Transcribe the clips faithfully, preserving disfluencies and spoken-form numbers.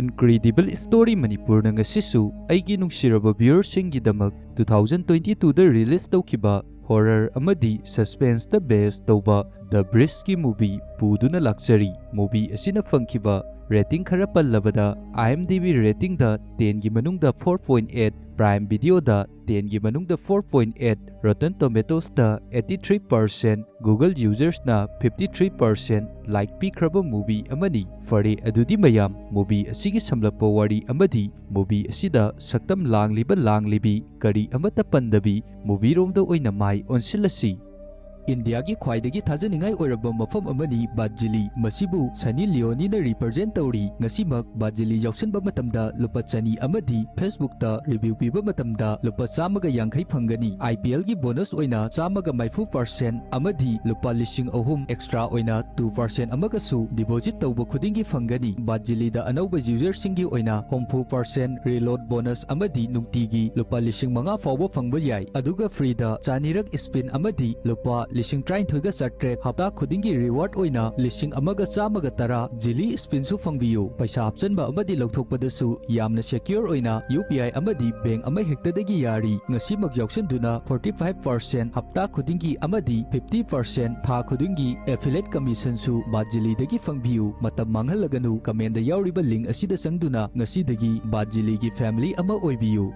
Incredible Story ꯃꯅꯤꯄꯨꯔꯅ ꯉꯁꯤꯁꯨ ꯑꯩꯒꯤ ꯅꯨꯡꯁꯤꯔꯕ viewerꯁꯤꯡꯒꯤꯗꯃꯛ two thousand twenty twoꯗ release ꯇꯧꯈꯤꯕ horror ꯑꯃꯗꯤ suspenseꯇ base ꯇꯧꯕ The Bridgeꯀꯤ movie ꯄꯨꯗꯨꯅ ꯂꯥꯛꯆꯔꯤ꯫ Movie ꯑꯁꯤꯅ ꯐꯪꯈꯤꯕ rating ꯈꯔ ꯄꯜꯂꯕꯗ, IMDb ratingꯗ tenꯒꯤ ꯃꯅꯨꯡꯗ four point eight, Prime Videoꯗ tenꯒꯤ ꯃꯅꯨꯡꯗ four point eight, Rotten Tomatoesꯇ eighty three percent, Google usersꯅ fifty three percent like ꯄꯤꯈ꯭ꯔꯕ movie ꯑꯃꯅꯤ꯫ ꯐꯔꯦ, ꯑꯗꯨꯗꯤ ꯃꯌꯥꯝ, movie ꯑꯁꯤꯒꯤ ꯁꯝꯂꯞꯄ ꯋꯥꯔꯤ ꯑꯃꯗꯤ movie ꯑꯁꯤꯗ ꯁꯛꯇꯝ ꯂꯥꯡꯂꯤꯕ ꯂꯥꯡꯂꯤꯕꯤ ꯀꯔꯤ ꯑꯃꯠꯇ ꯄꯟꯗꯕꯤ movieꯔꯣꯝꯗ ꯑꯣꯏꯅ ꯃꯥꯏ ꯑꯣꯟꯁꯤꯜꯂꯁꯤ꯫ ꯏꯟꯗꯤꯌꯥꯒꯤ ꯈ꯭ꯋꯥꯏꯗꯒꯤ ꯊꯥꯖꯅꯤꯡꯉꯥꯏ ꯑꯣꯏꯔꯕ ꯃꯐꯝ ꯑꯃꯅꯤ ꯕꯥꯖꯤꯂꯤ꯫ ꯃꯁꯤꯕꯨ ꯁꯅꯤ ꯂꯤꯑꯣꯅꯤꯅ represent ꯇꯧꯔꯤ꯫ ꯉꯁꯤꯃꯛ ꯕꯥꯖꯤꯂꯤ ꯌꯥꯎꯁꯟꯕ ꯃꯇꯝꯗ ꯂꯨꯄꯥ ꯆꯅꯤ ꯑꯃꯗꯤ Facebookꯇ review ꯄꯤꯕ ꯃꯇꯝꯗ ꯂꯨꯄꯥ ꯆꯥꯝꯃꯒ ꯌꯥꯡꯈꯩ ꯐꯪꯒꯅꯤ꯫ IPLꯒꯤ bonus ꯑꯣꯏꯅ ꯆꯥꯝꯃꯒ ꯃꯔꯤꯐꯨ percent ꯑꯃꯗꯤ ꯂꯨꯄꯥ ꯂꯤꯁꯤꯡ ꯑꯍꯨꯝ extra ꯑꯣꯏꯅ two percent ꯑꯃꯒꯁꯨ deposit ꯇꯧꯕ ꯈꯨꯗꯤꯡꯒꯤ ꯐꯪꯒꯅꯤ꯫ ꯕꯥꯖꯤꯂꯤꯗ ꯑꯅꯧꯕ userꯁꯤꯡꯒꯤ ꯑꯣꯏꯅ ꯍꯨꯝꯐꯨ percent reload bonus ꯑꯃꯗꯤ ꯅꯨꯡꯇꯤꯒꯤ ꯂꯨꯄꯥ ꯂꯤꯁꯤꯡ ꯃꯉꯥ ꯐꯥꯎꯕ ꯐꯪꯕ ꯌꯥꯏ꯫ ꯑꯗꯨꯒ freeꯗ ꯆꯥꯅꯤꯔꯛ spin ꯑꯃꯗꯤ ꯂꯨꯄꯥ ꯂꯤꯁꯤꯡ ꯇꯔꯥꯅꯤꯊꯣꯏꯒ ꯆꯥꯇ꯭ꯔꯦꯠ ꯍꯞꯇꯥ ꯈꯨꯗꯤꯡꯒꯤ reward ꯑꯣꯏꯅ ꯂꯤꯁꯤꯡ ꯑꯃꯒ ꯆꯥꯝꯃꯒ ꯇꯔꯥ Jili spinꯁꯨ ꯐꯪꯕꯤꯌꯨ꯫ ꯄꯩꯁꯥ ꯍꯥꯞꯆꯟꯕ ꯑꯃꯗꯤ ꯂꯧꯊꯣꯛꯄꯗꯁꯨ ꯌꯥꯝꯅ secure ꯑꯣꯏꯅ UPI ꯑꯃꯗꯤ bank ꯑꯃ ꯍꯦꯛꯇꯗꯒꯤ ꯌꯥꯔꯤ꯫ ꯉꯁꯤꯃꯛ ꯌꯥꯎꯁꯟꯗꯨꯅ forty five percent ꯍꯞꯇꯥ ꯈꯨꯗꯤꯡꯒꯤ ꯑꯃꯗꯤ fifty percent ꯊꯥ ꯈꯨꯗꯤꯡꯒꯤ affiliate commissionꯁꯨ ꯕꯥꯖꯤꯂꯤꯗꯒꯤ ꯐꯪꯕꯤꯌꯨ꯫ ꯃꯇꯝ ꯃꯥꯡꯍꯜꯂꯒꯅꯨ, commentꯗ ꯌꯥꯎꯔꯤꯕ link ꯑꯁꯤꯗ ꯆꯪꯗꯨꯅ ꯉꯁꯤꯗꯒꯤ ꯕꯥꯖꯤꯂꯤꯒꯤ family ꯑꯃ ꯑꯣꯏꯕꯤꯌꯨ꯫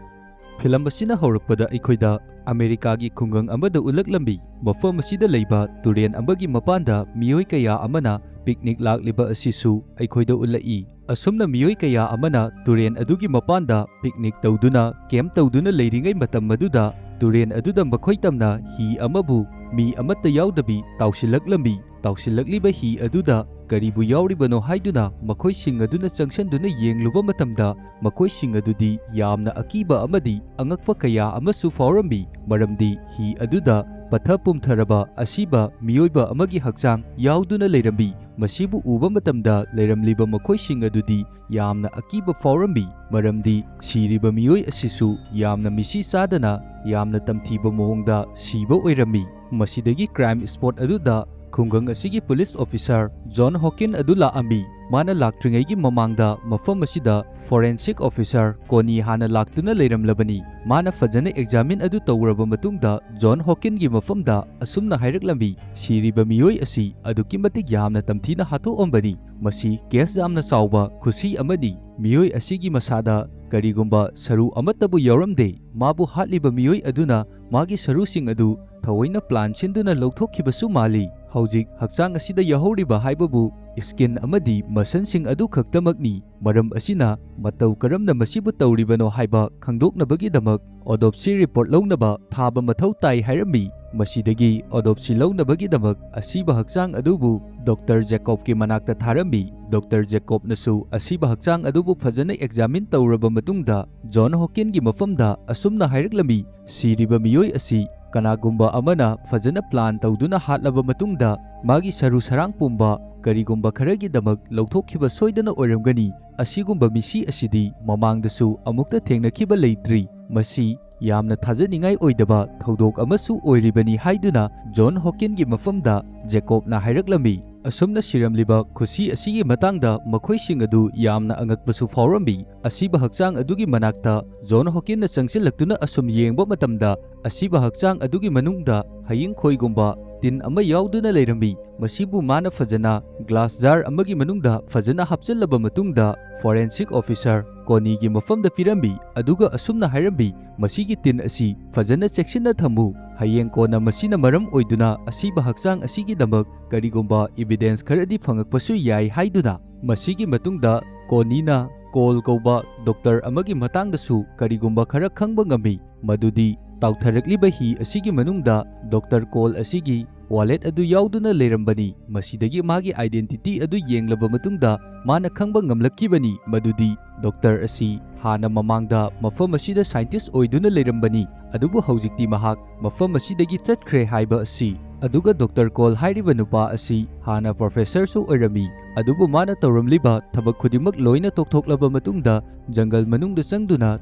ꯐꯤꯂꯝ ꯑꯁꯤꯅ ꯍꯧꯔꯛꯄꯗ ꯑꯩꯈꯣꯏꯗ ꯑꯃꯦꯔꯤꯀꯥꯒꯤ ꯈꯨꯡꯒꯪ ꯑꯃꯗ ꯎꯠꯂꯛꯂꯝꯃꯤ꯫ ꯃꯐꯝ ꯑꯁꯤꯗ ꯂꯩꯕ ꯇꯨꯔꯦꯜ ꯑꯃꯒꯤ ꯃꯄꯥꯟꯗ ꯃꯤꯑꯣꯏ ꯀꯌꯥ ꯑꯃꯅ picnic ꯂꯥꯛꯂꯤꯕ ꯑꯁꯤꯁꯨ ꯑꯩꯈꯣꯏꯗ ꯎꯠꯂꯛꯏ꯫ ꯑꯁꯨꯝꯅ ꯃꯤꯑꯣꯏ ꯀꯌꯥ ꯑꯃꯅ ꯇꯨꯔꯦꯜ ꯑꯗꯨꯒꯤ ꯃꯄꯥꯟꯗ picnic ꯇꯧꯗꯨꯅ, camp ꯇꯧꯗꯨꯅ ꯂꯩꯔꯤꯉꯩ ꯃꯇꯝ ꯑꯗꯨꯗ, ꯇꯨꯔꯦꯜ ꯑꯗꯨꯗ ꯃꯈꯣꯏ ꯇꯝꯅ ꯍꯤ ꯑꯃꯕꯨ ꯃꯤ ꯑꯃꯠꯇ ꯌꯥꯎꯗꯕꯤ ꯇꯥꯎꯁꯤꯜꯂꯛꯂꯝꯃꯤ꯫ ꯇꯥꯎꯁꯤꯜꯂꯛꯂꯤꯕ ꯍꯤ ꯑꯗꯨꯗ ꯀꯔꯤꯕꯨ ꯌꯥꯎꯔꯤꯕꯅꯣ ꯍꯥꯏꯗꯨꯅ ꯃꯈꯣꯏꯁꯤꯡ ꯑꯗꯨꯅ ꯆꯪꯁꯟꯗꯨꯅ ꯌꯦꯡꯂꯨꯕ ꯃꯇꯝꯗ, ꯃꯈꯣꯏꯁꯤꯡ ꯑꯗꯨꯗꯤ ꯌꯥꯝꯅ ꯑꯀꯤꯕ ꯑꯃꯗꯤ ꯑꯉꯛꯄ ꯀꯌꯥ ꯑꯃꯁꯨ ꯐꯥꯎꯔꯝꯃꯤ, ꯃꯔꯝꯗꯤ ꯍꯤ ꯑꯗꯨꯗ ꯄꯠꯊ ꯄꯨꯝꯊꯔꯕ ꯑꯁꯤꯕ ꯃꯤꯑꯣꯏꯕ ꯑꯃꯒꯤ ꯍꯛꯆꯥꯡ ꯌꯥꯎꯗꯨꯅ ꯂꯩꯔꯝꯃꯤ꯫ ꯃꯁꯤꯕꯨ ꯎꯕ ꯃꯇꯝꯗ ꯂꯩꯔꯝꯂꯤꯕ ꯃꯈꯣꯏꯁꯤꯡ ꯑꯗꯨꯗꯤ ꯌꯥꯝꯅ ꯑꯀꯤꯕ ꯐꯥꯎꯔꯝꯃꯤ, ꯃꯔꯝꯗꯤ ꯁꯤꯔꯤꯕ ꯃꯤꯑꯣꯏ ꯑꯁꯤꯁꯨ ꯌꯥꯝꯅ ꯃꯤꯁꯤ ꯆꯥꯗꯅ ꯌꯥꯝꯅ ꯇꯝꯊꯤꯕ ꯃꯑꯣꯡꯗ ꯁꯤꯕ ꯑꯣꯏꯔꯝꯃꯤ꯫ ꯃꯁꯤꯗꯒꯤ crime spot ꯑꯗꯨꯗ ꯈꯨꯡꯒꯪ ꯑꯁꯤꯒꯤ ꯄꯨꯂꯤꯁ ꯑꯣꯐꯤꯁꯥꯔ ꯖꯣꯟ ꯍꯣꯀꯤꯟ ꯑꯗꯨ ꯂꯥꯛꯑꯝꯃꯤ꯫ ꯃꯥꯅ ꯂꯥꯛꯇ꯭ꯔꯤꯉꯩꯒꯤ ꯃꯃꯥꯡꯗ ꯃꯐꯝ ꯑꯁꯤꯗ ꯐꯣꯔꯦꯟꯁꯤꯛ ꯑꯣꯐꯤꯁꯥꯔ ꯀꯣꯅꯤ ꯍꯥꯟꯅ ꯂꯥꯛꯇꯨꯅ ꯂꯩꯔꯝꯂꯕꯅꯤ꯫ ꯃꯥꯅ ꯐꯖꯅ ꯑꯦꯛꯖꯥꯃꯤꯟ ꯑꯗꯨ ꯇꯧꯔꯕ ꯃꯇꯨꯡꯗ ꯖꯣꯟ ꯍꯣꯀꯤꯟꯒꯤ ꯃꯐꯝꯗ ꯑꯁꯨꯝꯅ ꯍꯥꯏꯔꯛꯂꯝꯃꯤ, "ꯁꯤꯔꯤꯕ ꯃꯤꯑꯣꯏ ꯑꯁꯤ ꯑꯗꯨꯛꯀꯤ ꯃꯇꯤꯛ ꯌꯥꯝꯅ ꯇꯝꯊꯤꯅ ꯍꯥꯠꯇꯣꯛꯑꯝꯕꯅꯤ꯫ ꯃꯁꯤ ꯀꯦꯁ ꯌꯥꯝꯅ ꯆꯥꯎꯕ ꯈꯨꯁꯤ ꯑꯃꯅꯤ꯫ ꯃꯤꯑꯣꯏ ꯑꯁꯤꯒꯤ ꯃꯁꯥꯗ ꯀꯔꯤꯒꯨꯝꯕ ꯁꯔꯨ ꯑꯃꯠꯇꯕꯨ ꯌꯥꯎꯔꯝꯗꯦ꯫ ꯃꯥꯕꯨ ꯍꯥꯠꯂꯤꯕ ꯃꯤꯑꯣꯏ ꯑꯗꯨꯅ ꯃꯥꯒꯤ ꯁꯔꯨꯁꯤꯡ ꯑꯗꯨ ꯊꯑꯣꯏꯅ ꯄ꯭ꯂꯥꯟ ꯁꯤꯟꯗꯨꯅ ꯂꯧꯊꯣꯛꯈꯤꯕꯁꯨ ꯃꯥꯜꯂꯤ꯫ ꯍꯧꯖꯤꯛ ꯍꯛꯆꯥꯡ ꯑꯁꯤꯗ ꯌꯥꯎꯍꯧꯔꯤꯕ ꯍꯥꯏꯕꯕꯨ ꯁ꯭ꯀꯤꯟ ꯑꯃꯗꯤ ꯃꯁꯜꯁꯤꯡ ꯑꯗꯨ ꯈꯛꯇꯃꯛꯅꯤ꯫ ꯃꯔꯝ ꯑꯁꯤꯅ ꯃꯇꯧ ꯀꯔꯝꯅ ꯃꯁꯤꯕꯨ ꯇꯧꯔꯤꯕꯅꯣ ꯍꯥꯏꯕ ꯈꯪꯗꯣꯛꯅꯕꯒꯤꯗꯃꯛ ꯑꯣꯇꯣꯞꯁꯤ ꯔꯤꯄꯣꯔꯠ ꯂꯧꯅꯕ ꯊꯥꯕ ꯃꯊꯧ ꯇꯥꯏ" ꯍꯥꯏꯔꯝꯃꯤ꯫ ꯃꯁꯤꯗꯒꯤ ꯑꯣꯇꯣꯞꯁꯤ ꯂꯧꯅꯕꯒꯤꯗꯃꯛ ꯑꯁꯤꯕ ꯍꯛꯆꯥꯡ ꯑꯗꯨꯕꯨ ꯗꯣꯛꯇꯔ ꯖꯦꯀꯣꯕꯀꯤ ꯃꯅꯥꯛꯇ ꯊꯥꯔꯝꯃꯤ꯫ ꯗꯣꯛꯇꯔ ꯖꯦꯀꯣꯕꯅꯁꯨ ꯑꯁꯤꯕ ꯍꯛꯆꯥꯡ ꯑꯗꯨꯕꯨ ꯐꯖꯅ ꯑꯦꯛꯖꯥꯃꯤꯟ ꯇꯧꯔꯕ ꯃꯇꯨꯡꯗ ꯖꯣꯟ ꯍꯣꯀꯤꯟꯒꯤ ꯃꯐꯝꯗ ꯑꯁꯨꯝꯅ ꯍꯥꯏꯔꯛꯂꯝꯃꯤ, "ꯁꯤꯔꯤꯕ ꯃꯤꯑꯣꯏ ꯑꯁꯤ ꯀꯅꯥꯒꯨꯝꯕ ꯑꯃꯅ ꯐꯖꯅ ꯄ꯭ꯂꯥꯟ ꯇꯧꯗꯨꯅ ꯍꯥꯠꯂꯕ ꯃꯇꯨꯡꯗ ꯃꯥꯒꯤ ꯁꯔꯨ ꯁꯔꯥꯡ ꯄꯨꯝꯕ ꯀꯔꯤꯒꯨꯝꯕ ꯈꯔꯒꯤꯗꯃꯛ ꯂꯧꯊꯣꯛꯈꯤꯕ ꯁꯣꯏꯗꯅ ꯑꯣꯏꯔꯝꯒꯅꯤ꯫ ꯑꯁꯤꯒꯨꯝꯕ ꯃꯤꯁꯤ ꯑꯁꯤꯗꯤ ꯃꯃꯥꯡꯗꯁꯨ ꯑꯃꯨꯛꯇ ꯊꯦꯡꯅꯈꯤꯕ ꯂꯩꯇ꯭ꯔꯤ꯫ ꯃꯁꯤ ꯌꯥꯝꯅ ꯊꯥꯖꯅꯤꯡꯉꯥꯏ ꯑꯣꯏꯗꯕ ꯊꯧꯗꯣꯛ ꯑꯃꯁꯨ ꯑꯣꯏꯔꯤꯕꯅꯤ" ꯍꯥꯏꯗꯨꯅ ꯖꯣꯟ ꯍꯣꯀꯤꯟꯒꯤ ꯃꯐꯝꯗ ꯖꯦꯀꯣꯕꯅ ꯍꯥꯏꯔꯛꯂꯝꯃꯤ꯫ ꯑꯁꯨꯝꯅ ꯁꯤꯔꯝꯂꯤꯕ ꯈꯨꯁꯤ ꯑꯁꯤꯒꯤ ꯃꯇꯥꯡꯗ ꯃꯈꯣꯏꯁꯤꯡ ꯑꯗꯨ ꯌꯥꯝꯅ ꯑꯉꯛꯄꯁꯨ ꯐꯥꯎꯔꯝꯃꯤ꯫ ꯑꯁꯤꯕ ꯍꯛꯆꯥꯡ ꯑꯗꯨꯒꯤ ꯃꯅꯥꯛꯇ ꯖꯣꯟ ꯍꯣꯀꯤꯟꯅ ꯆꯪꯁꯤꯜꯂꯛꯇꯨꯅ ꯑꯁꯨꯝ ꯌꯦꯡꯕ ꯃꯇꯝꯗ, ꯑꯁꯤꯕ ꯍꯛꯆꯥꯡ ꯑꯗꯨꯒꯤ ꯃꯅꯨꯡꯗ ꯍꯌꯤꯡꯈꯣꯏꯒꯨꯝꯕ ꯇꯤꯟ ꯑꯃ ꯌꯥꯎꯗꯨꯅ ꯂꯩꯔꯝꯃꯤ꯫ ꯃꯁꯤꯕꯨ ꯃꯥꯅ ꯐꯖꯅ ꯒ꯭ꯂꯥꯁ ꯖꯥꯔ ꯑꯃꯒꯤ ꯃꯅꯨꯡꯗ ꯐꯖꯅ ꯍꯥꯞꯆꯤꯜꯂꯕ ꯃꯇꯨꯡꯗ, ꯐꯣꯔꯦꯟꯁꯤꯛ ꯑꯣꯐꯤꯁꯥꯔ ꯀꯣꯅꯤꯒꯤ ꯃꯐꯝꯗ ꯄꯤꯔꯝꯃꯤ, ꯑꯗꯨꯒ ꯑꯁꯨꯝꯅ ꯍꯥꯏꯔꯝꯃꯤ, "ꯃꯁꯤꯒꯤ ꯇꯤꯟ ꯑꯁꯤ ꯐꯖꯅ ꯆꯦꯛꯁꯤꯟꯅ ꯊꯝꯃꯨ꯫ ꯍꯌꯦꯡ ꯀꯣꯟꯅ ꯃꯁꯤꯅ ꯃꯔꯝ ꯑꯣꯏꯗꯨꯅ ꯑꯁꯤꯕ ꯍꯛꯆꯥꯡ ꯑꯁꯤꯒꯤꯗꯃꯛ ꯀꯔꯤꯒꯨꯝꯕ ꯏꯕꯤꯗꯦꯟꯁ ꯈꯔꯗꯤ ꯐꯪꯉꯛꯄꯁꯨ ꯌꯥꯏ" ꯍꯥꯏꯗꯨꯅ꯫ ꯃꯁꯤꯒꯤ ꯃꯇꯨꯡꯗ ꯀꯣꯅꯤꯅ ꯀꯣꯜ ꯀꯧꯕ ꯗꯣꯛꯇꯔ ꯑꯃꯒꯤ ꯃꯇꯥꯡꯗꯁꯨ ꯀꯔꯤꯒꯨꯝꯕ ꯈꯔ ꯈꯪꯕ ꯉꯝꯃꯤ, ꯃꯗꯨꯗꯤ ꯇꯥꯎꯊꯔꯛꯂꯤꯕ ꯍꯤ ꯑꯁꯤꯒꯤ ꯃꯅꯨꯡꯗ ꯗꯣꯛꯇꯔ ꯀꯣꯜ ꯑꯁꯤꯒꯤ ꯋꯥꯂꯦꯠ ꯑꯗꯨ ꯌꯥꯎꯗꯨꯅ ꯂꯩꯔꯝꯕꯅꯤ꯫ ꯃꯁꯤꯗꯒꯤ ꯃꯥꯒꯤ ꯑꯥꯏꯗꯦꯟꯇꯤꯇꯤ ꯑꯗꯨ ꯌꯦꯡꯂꯕ ꯃꯇꯨꯡꯗ ꯃꯥꯅ ꯈꯪꯕ ꯉꯝꯂꯛꯈꯤꯕꯅꯤ ꯃꯗꯨꯗꯤ ꯗꯣꯛꯇꯔ ꯑꯁꯤ ꯍꯥꯟꯅ ꯃꯃꯥꯡꯗ ꯃꯐꯝ ꯑꯁꯤꯗ ꯁꯥꯏꯟꯇꯤꯁ ꯑꯣꯏꯗꯨꯅ ꯂꯩꯔꯝꯕꯅꯤ, ꯑꯗꯨꯕꯨ ꯍꯧꯖꯤꯛꯇꯤ ꯃꯍꯥꯛ ꯃꯐꯝ ꯑꯁꯤꯗꯒꯤ ꯆꯠꯈ꯭ꯔꯦ ꯍꯥꯏꯕ ꯑꯁꯤ꯫ ꯑꯗꯨꯒ ꯗꯣꯛꯇꯔ ꯀꯣꯜ ꯍꯥꯏꯔꯤꯕ ꯅꯨꯄꯥ ꯑꯁꯤ ꯍꯥꯟꯅ ꯄ꯭ꯔꯣꯐꯦꯁꯔꯁꯨ ꯑꯣꯏꯔꯝꯃꯤ, ꯑꯗꯨꯕꯨ ꯃꯥꯅ ꯇꯧꯔꯝꯂꯤꯕ ꯊꯕꯛ ꯈꯨꯗꯤꯡꯃꯛ ꯂꯣꯏꯅ ꯇꯣꯛꯊꯣꯛꯂꯕ ꯃꯇꯨꯡꯗ ꯖꯪꯒꯜ ꯃꯅꯨꯡꯗ ꯆꯪꯗꯨꯅ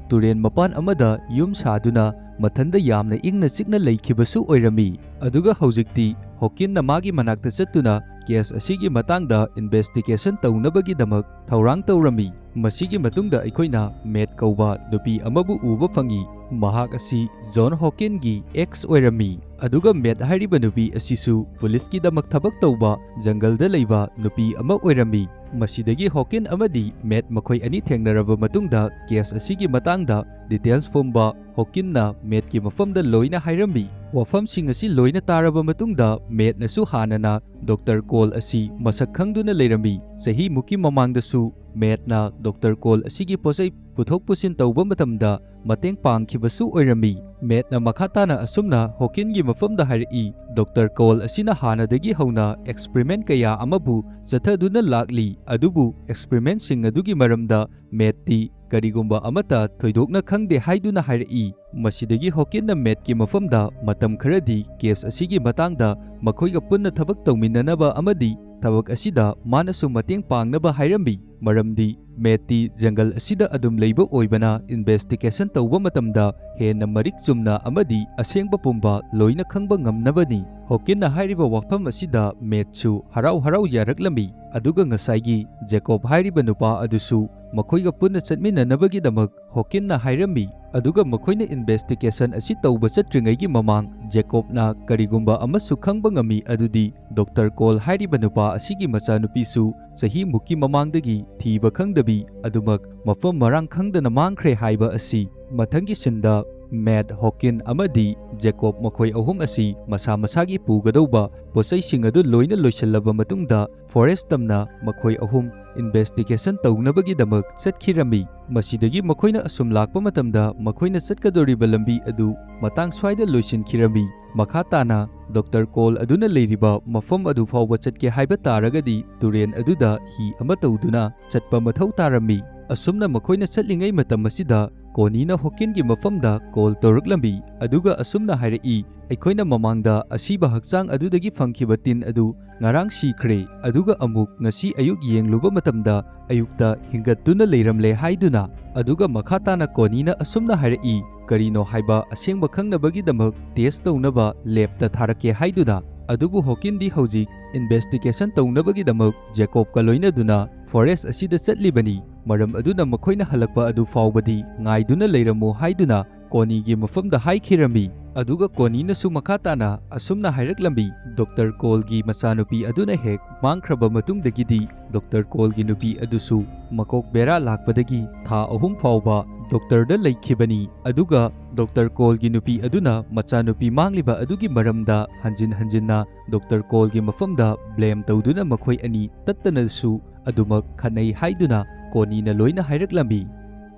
ꯇꯨꯔꯦꯟ ꯃꯄꯥꯟ ꯑꯃꯗ ꯌꯨꯝ ꯁꯥꯗꯨꯅ ꯃꯊꯟꯗ ꯌꯥꯝꯅ ꯏꯪꯅ ꯆꯤꯛꯅ ꯂꯩꯈꯤꯕꯁꯨ ꯑꯣꯏꯔꯝꯃꯤ꯫ ꯑꯗꯨꯒ ꯍꯧꯖꯤꯛꯇꯤ ꯍꯣꯀꯤꯟꯅ ꯃꯥꯒꯤ ꯃꯅꯥꯛꯇ ꯆꯠꯇꯨꯅ ꯀꯦꯁ ꯑꯁꯤꯒꯤ ꯃꯇꯥꯡꯗ ꯏꯟꯚꯦꯁꯇꯤꯒꯦꯁꯟ ꯇꯧꯅꯕꯒꯤꯗꯃꯛ ꯊꯧꯔꯥꯡ ꯇꯧꯔꯝꯃꯤ꯫ ꯃꯁꯤꯒꯤ ꯃꯇꯨꯡꯗ ꯑꯩꯈꯣꯏꯅ ꯃꯦꯠ ꯀꯧꯕ ꯅꯨꯄꯤ ꯑꯃꯕꯨ ꯎꯕ ꯐꯪꯏ꯫ ꯃꯍꯥꯛ ꯑꯁꯤ ꯖꯣꯟ ꯍꯣꯀꯤꯟꯒꯤ ꯑꯦꯛꯁ ꯑꯣꯏꯔꯝꯃꯤ꯫ ꯑꯗꯨꯒ ꯃꯦꯠ ꯍꯥꯏꯔꯤꯕ ꯅꯨꯄꯤ ꯑꯁꯤꯁꯨ ꯄꯨꯂꯤꯁꯀꯤꯗꯃꯛ ꯊꯕꯛ ꯇꯧꯕ ꯖꯪꯒꯜꯗ ꯂꯩꯕ ꯅꯨꯄꯤ ꯑꯃ ꯑꯣꯏꯔꯝꯃꯤ꯫ ꯃꯁꯤꯗꯒꯤ ꯍꯣꯀꯤꯟ ꯑꯃꯗꯤ ꯃꯦꯠ ꯃꯈꯣꯏ ꯑꯅꯤ ꯊꯦꯡꯅꯔꯕ ꯃꯇꯨꯡꯗ ꯀꯦꯁ ꯑꯁꯤꯒꯤ ꯃꯇꯥꯡꯗ ꯗꯤꯇꯦꯜꯁ ꯄꯨꯝꯕ ꯍꯣꯀꯤꯟꯅ ꯃꯦꯠꯀꯤ ꯃꯐꯝꯗ ꯂꯣꯏꯅ ꯍꯥꯏꯔꯝꯃꯤ꯫ ꯋꯥꯐꯝꯁꯤꯡ ꯑꯁꯤ ꯂꯣꯏꯅ ꯇꯥꯔꯕ ꯃꯇꯨꯡꯗ ꯃꯦꯠꯅꯁꯨ ꯍꯥꯟꯅꯅ ꯗꯣꯛꯇꯔ ꯀꯣꯜ ꯑꯁꯤ ꯃꯁꯛ ꯈꯪꯗꯨꯅ ꯂꯩꯔꯝꯃꯤ꯫ ꯆꯍꯤꯃꯨꯛꯀꯤ ꯃꯃꯥꯡꯗꯁꯨ ꯃꯦꯠꯅ ꯗꯣꯛꯇꯔ ꯀꯣꯜ ꯑꯁꯤꯒꯤ ꯄꯣꯠꯆꯩ ꯄꯨꯊꯣꯛ ꯄꯨꯁꯤꯟ ꯇꯧꯕ ꯃꯇꯝꯗ ꯃꯇꯦꯡ ꯄꯥꯡꯈꯤꯕꯁꯨ ꯑꯣꯏꯔꯝꯃꯤ꯫ ꯃꯦꯠꯅ ꯃꯈꯥ ꯇꯥꯅ ꯑꯁꯨꯝꯅ ꯍꯣꯀꯤꯟꯒꯤ ꯃꯐꯝꯗ ꯍꯥꯏꯔꯛꯏ, "ꯗꯣꯛꯇꯔ ꯀꯣꯜ ꯑꯁꯤꯅ ꯍꯥꯟꯅꯗꯒꯤ ꯍꯧꯅ ꯑꯦꯛꯁꯄꯔꯤꯃꯦꯟ ꯀꯌꯥ ꯑꯃꯕꯨ ꯆꯠꯊꯗꯨꯅ ꯂꯥꯛꯂꯤ, ꯑꯗꯨꯕꯨ ꯑꯦꯛꯁꯄꯔꯤꯃꯦꯟꯁꯤꯡ ꯑꯗꯨꯒꯤ ꯃꯔꯝꯗ ꯃꯦꯠꯇꯤ ꯀꯔꯤꯒꯨꯝꯕ ꯑꯃꯠꯇ ꯊꯣꯏꯗꯣꯛꯅ ꯈꯪꯗꯦ" ꯍꯥꯏꯗꯨꯅ ꯍꯥꯏꯔꯛꯏ꯫ ꯃꯁꯤꯗꯒꯤ ꯍꯣꯀꯤꯟꯅ ꯃꯦꯠꯀꯤ ꯃꯐꯝꯗ ꯃꯇꯝ ꯈꯔꯗꯤ ꯀꯦꯁ ꯑꯁꯤꯒꯤ ꯃꯇꯥꯡꯗ ꯃꯈꯣꯏꯒ ꯄꯨꯟꯅ ꯊꯕꯛ ꯇꯧꯃꯤꯟꯅꯅꯕ ꯑꯃꯗꯤ ꯊꯕꯛ ꯑꯁꯤꯗ ꯃꯥꯅꯁꯨ ꯃꯇꯦꯡ ꯄꯥꯡꯅꯕ ꯍꯥꯏꯔꯝꯃꯤ, ꯃꯔꯝꯗꯤ ꯃꯦꯠꯇꯤ ꯖꯪꯒꯜ ꯑꯁꯤꯗ ꯑꯗꯨꯝ ꯂꯩꯕ ꯑꯣꯏꯕꯅ ꯏꯟꯚꯦꯁꯇꯤꯒꯦꯁꯟ ꯇꯧꯕ ꯃꯇꯝꯗ ꯍꯦꯟꯅ ꯃꯔꯤꯛ ꯆꯨꯝꯅ ꯑꯃꯗꯤ ꯑꯁꯦꯡꯕ ꯄꯨꯝꯕ ꯂꯣꯏꯅ ꯈꯪꯕ ꯉꯝꯅꯕꯅꯤ꯫ ꯍꯣꯀꯤꯟꯅ ꯍꯥꯏꯔꯤꯕ ꯋꯥꯐꯝ ꯑꯁꯤꯗ ꯃꯦꯠꯁꯨ ꯍꯔꯥꯎ ꯍꯔꯥꯎ ꯌꯥꯔꯛꯂꯝꯃꯤ, ꯑꯗꯨꯒ ꯉꯁꯥꯏꯒꯤ ꯖꯦꯀꯣꯕ ꯍꯥꯏꯔꯤꯕ ꯅꯨꯄꯥ ꯑꯗꯨꯁꯨ ꯃꯈꯣꯏꯒ ꯄꯨꯟꯅ ꯆꯠꯃꯤꯟꯅꯅꯕꯒꯤꯗꯃꯛ ꯍꯣꯀꯤꯟꯅ ꯍꯥꯏꯔꯝꯃꯤ꯫ ꯑꯗꯨꯒ ꯃꯈꯣꯏꯅ ꯏꯟꯚꯦꯁꯇꯤꯒꯦꯁꯟ ꯑꯁꯤ ꯇꯧꯕ ꯆꯠꯇ꯭ꯔꯤꯉꯩꯒꯤ ꯃꯃꯥꯡ ꯖꯦꯀꯣꯕꯅ ꯀꯔꯤꯒꯨꯝꯕ ꯑꯃꯁꯨ ꯈꯪꯕ ꯉꯝꯃꯤ, ꯑꯗꯨꯗꯤ ꯗꯣꯛꯇꯔ ꯀꯣꯜ ꯍꯥꯏꯔꯤꯕ ꯅꯨꯄꯥ ꯑꯁꯤꯒꯤ ꯃꯆꯥꯅꯨꯄꯤꯁꯨ ꯆꯍꯤꯃꯨꯛꯀꯤ ꯃꯃꯥꯡꯗꯒꯤ ꯊꯤꯕ ꯈꯪꯗꯕꯤ ꯑꯗꯨꯃꯛ ꯃꯐꯝ ꯃꯔꯥꯡ ꯈꯪꯗꯅ ꯃꯥꯡꯈ꯭ꯔꯦ ꯍꯥꯏꯕ ꯑꯁꯤ꯫ ꯃꯊꯪꯒꯤ ꯁꯤꯟꯗ ꯃꯦꯠ, ꯍꯣꯀꯤꯟ ꯑꯃꯗꯤ ꯖꯦꯀꯣꯕ ꯃꯈꯣꯏ ꯑꯍꯨꯝ ꯑꯁꯤ ꯃꯁꯥ ꯃꯁꯥꯒꯤ ꯄꯨꯒꯗꯧꯕ ꯄꯣꯠꯆꯩꯁꯤꯡ ꯑꯗꯨ ꯂꯣꯏꯅ ꯂꯣꯏꯁꯤꯜꯂꯕ ꯃꯇꯨꯡꯗ ꯐꯣꯔꯦꯁ ꯇꯝꯅ ꯃꯈꯣꯏ ꯑꯍꯨꯝ ꯏꯟꯚꯦꯁꯇꯤꯒꯦꯁꯟ ꯇꯧꯅꯕꯒꯤꯗꯃꯛ ꯆꯠꯈꯤꯔꯝꯃꯤ꯫ ꯃꯁꯤꯗꯒꯤ ꯃꯈꯣꯏꯅ ꯑꯁꯨꯝ ꯂꯥꯛꯄ ꯃꯇꯝꯗ ꯃꯈꯣꯏꯅ ꯆꯠꯀꯗꯧꯔꯤꯕ ꯂꯝꯕꯤ ꯑꯗꯨ ꯃꯇꯥꯡ ꯁ꯭ꯋꯥꯏꯗ ꯂꯣꯏꯁꯤꯟꯈꯤꯔꯝꯃꯤ꯫ ꯃꯈꯥ ꯇꯥꯅ ꯗꯣꯛꯇꯔ ꯀꯣꯜ ꯑꯗꯨꯅ ꯂꯩꯔꯤꯕ ꯃꯐꯝ ꯑꯗꯨ ꯐꯥꯎꯕ ꯆꯠꯀꯦ ꯍꯥꯏꯕ ꯇꯥꯔꯒꯗꯤ ꯇꯨꯔꯦꯟ ꯑꯗꯨꯗ ꯍꯤ ꯑꯃ ꯇꯧꯗꯨꯅ ꯆꯠꯄ ꯃꯊꯧ ꯇꯥꯔꯝꯃꯤ꯫ ꯑꯁꯨꯝꯅ ꯃꯈꯣꯏꯅ ꯆꯠꯂꯤꯉꯩ ꯃꯇꯝ ꯑꯁꯤꯗ ꯀꯣꯅꯤꯅ ꯍꯣꯀꯤꯟꯒꯤ ꯃꯐꯝꯗ ꯀꯣꯜ ꯇꯧꯔꯛꯂꯝꯃꯤ, ꯑꯗꯨꯒ ꯑꯁꯨꯝꯅ ꯍꯥꯏꯔꯛꯏ, "ꯑꯩꯈꯣꯏꯅ ꯃꯃꯥꯡꯗ ꯑꯁꯤꯕ ꯍꯛꯆꯥꯡ ꯑꯗꯨꯗꯒꯤ ꯐꯪꯈꯤꯕ ꯇꯤꯟ ꯑꯗꯨ ꯉꯔꯥꯡ ꯁꯤꯈ꯭ꯔꯦ, ꯑꯗꯨꯒ ꯑꯃꯨꯛ ꯉꯁꯤ ꯑꯌꯨꯛ ꯌꯦꯡꯂꯨꯕ ꯃꯇꯝꯗ ꯑꯌꯨꯛꯇ ꯍꯤꯡꯒꯠꯇꯨꯅ ꯂꯩꯔꯝꯂꯦ" ꯍꯥꯏꯗꯨꯅ꯫ ꯑꯗꯨꯒ ꯃꯈꯥ ꯇꯥꯅ ꯀꯣꯅꯤꯅ ꯑꯁꯨꯝꯅ ꯍꯥꯏꯔꯛꯏ, "ꯀꯔꯤꯅꯣ ꯍꯥꯏꯕ ꯑꯁꯦꯡꯕ ꯈꯪꯅꯕꯒꯤꯗꯃꯛ ꯇꯦꯁ ꯇꯧꯅꯕ ꯂꯦꯕꯇ ꯊꯥꯔꯛꯀꯦ" ꯍꯥꯏꯗꯨꯅ꯫ ꯑꯗꯨꯕꯨ ꯍꯣꯀꯤꯟꯗꯤ ꯍꯧꯖꯤꯛ ꯏꯟꯚꯦꯁꯇꯤꯒꯦꯁꯟ ꯇꯧꯅꯕꯒꯤꯗꯃꯛ ꯖꯦꯀꯣꯕꯀ ꯂꯣꯏꯅꯗꯨꯅ ꯐꯣꯔꯦꯁ ꯑꯁꯤꯗ ꯆꯠꯂꯤꯕꯅꯤ꯫ ꯃꯔꯝ ꯑꯗꯨꯅ ꯃꯈꯣꯏꯅ ꯍꯜꯂꯛꯄ ꯑꯗꯨ ꯐꯥꯎꯕꯗꯤ ꯉꯥꯏꯗꯨꯅ ꯂꯩꯔꯝꯃꯨ ꯍꯥꯏꯗꯨꯅ ꯀꯣꯅꯤꯒꯤ ꯃꯐꯝꯗ ꯍꯥꯏꯈꯤꯔꯝꯃꯤ꯫ ꯑꯗꯨꯒ ꯀꯣꯅꯤꯅꯁꯨ ꯃꯈꯥ ꯇꯥꯅ ꯑꯁꯨꯝꯅ ꯍꯥꯏꯔꯛꯂꯝꯃꯤ, "ꯗꯣꯛꯇꯔ ꯀꯣꯜꯒꯤ ꯃꯆꯥꯅꯨꯄꯤ ꯑꯗꯨꯅ ꯍꯦꯛ ꯃꯥꯡꯈ꯭ꯔꯕ ꯃꯇꯨꯡꯗꯒꯤꯗꯤ ꯗꯣꯛꯇꯔ ꯀꯣꯜꯒꯤ ꯅꯨꯄꯤ ꯑꯗꯨꯁꯨ ꯃꯀꯣꯛ ꯕꯦꯔꯥ ꯂꯥꯛꯄꯗꯒꯤ ꯊꯥ ꯑꯍꯨꯝ ꯐꯥꯎꯕ ꯗꯣꯛꯇꯔꯗ ꯂꯩꯈꯤꯕꯅꯤ꯫ ꯑꯗꯨꯒ ꯗꯣꯛꯇꯔ ꯀꯣꯜꯒꯤ ꯅꯨꯄꯤ ꯑꯗꯨꯅ ꯃꯆꯥꯅꯨꯄꯤ ꯃꯥꯡꯂꯤꯕ ꯑꯗꯨꯒꯤ ꯃꯔꯝꯗ ꯍꯟꯖꯤꯟ ꯍꯟꯖꯤꯟꯅ ꯗꯣꯛꯇꯔ ꯀꯣꯜꯒꯤ ꯃꯐꯝꯗ ꯕ꯭ꯂꯦꯝ ꯇꯧꯗꯨꯅ ꯃꯈꯣꯏ ꯑꯅꯤ ꯇꯠꯇꯅꯁꯨ ꯑꯗꯨꯃꯛ ꯈꯠꯅꯩ" ꯍꯥꯏꯗꯨꯅ ꯀꯣꯅꯤꯅ ꯂꯣꯏꯅ ꯍꯥꯏꯔꯛꯂꯝꯃꯤ꯫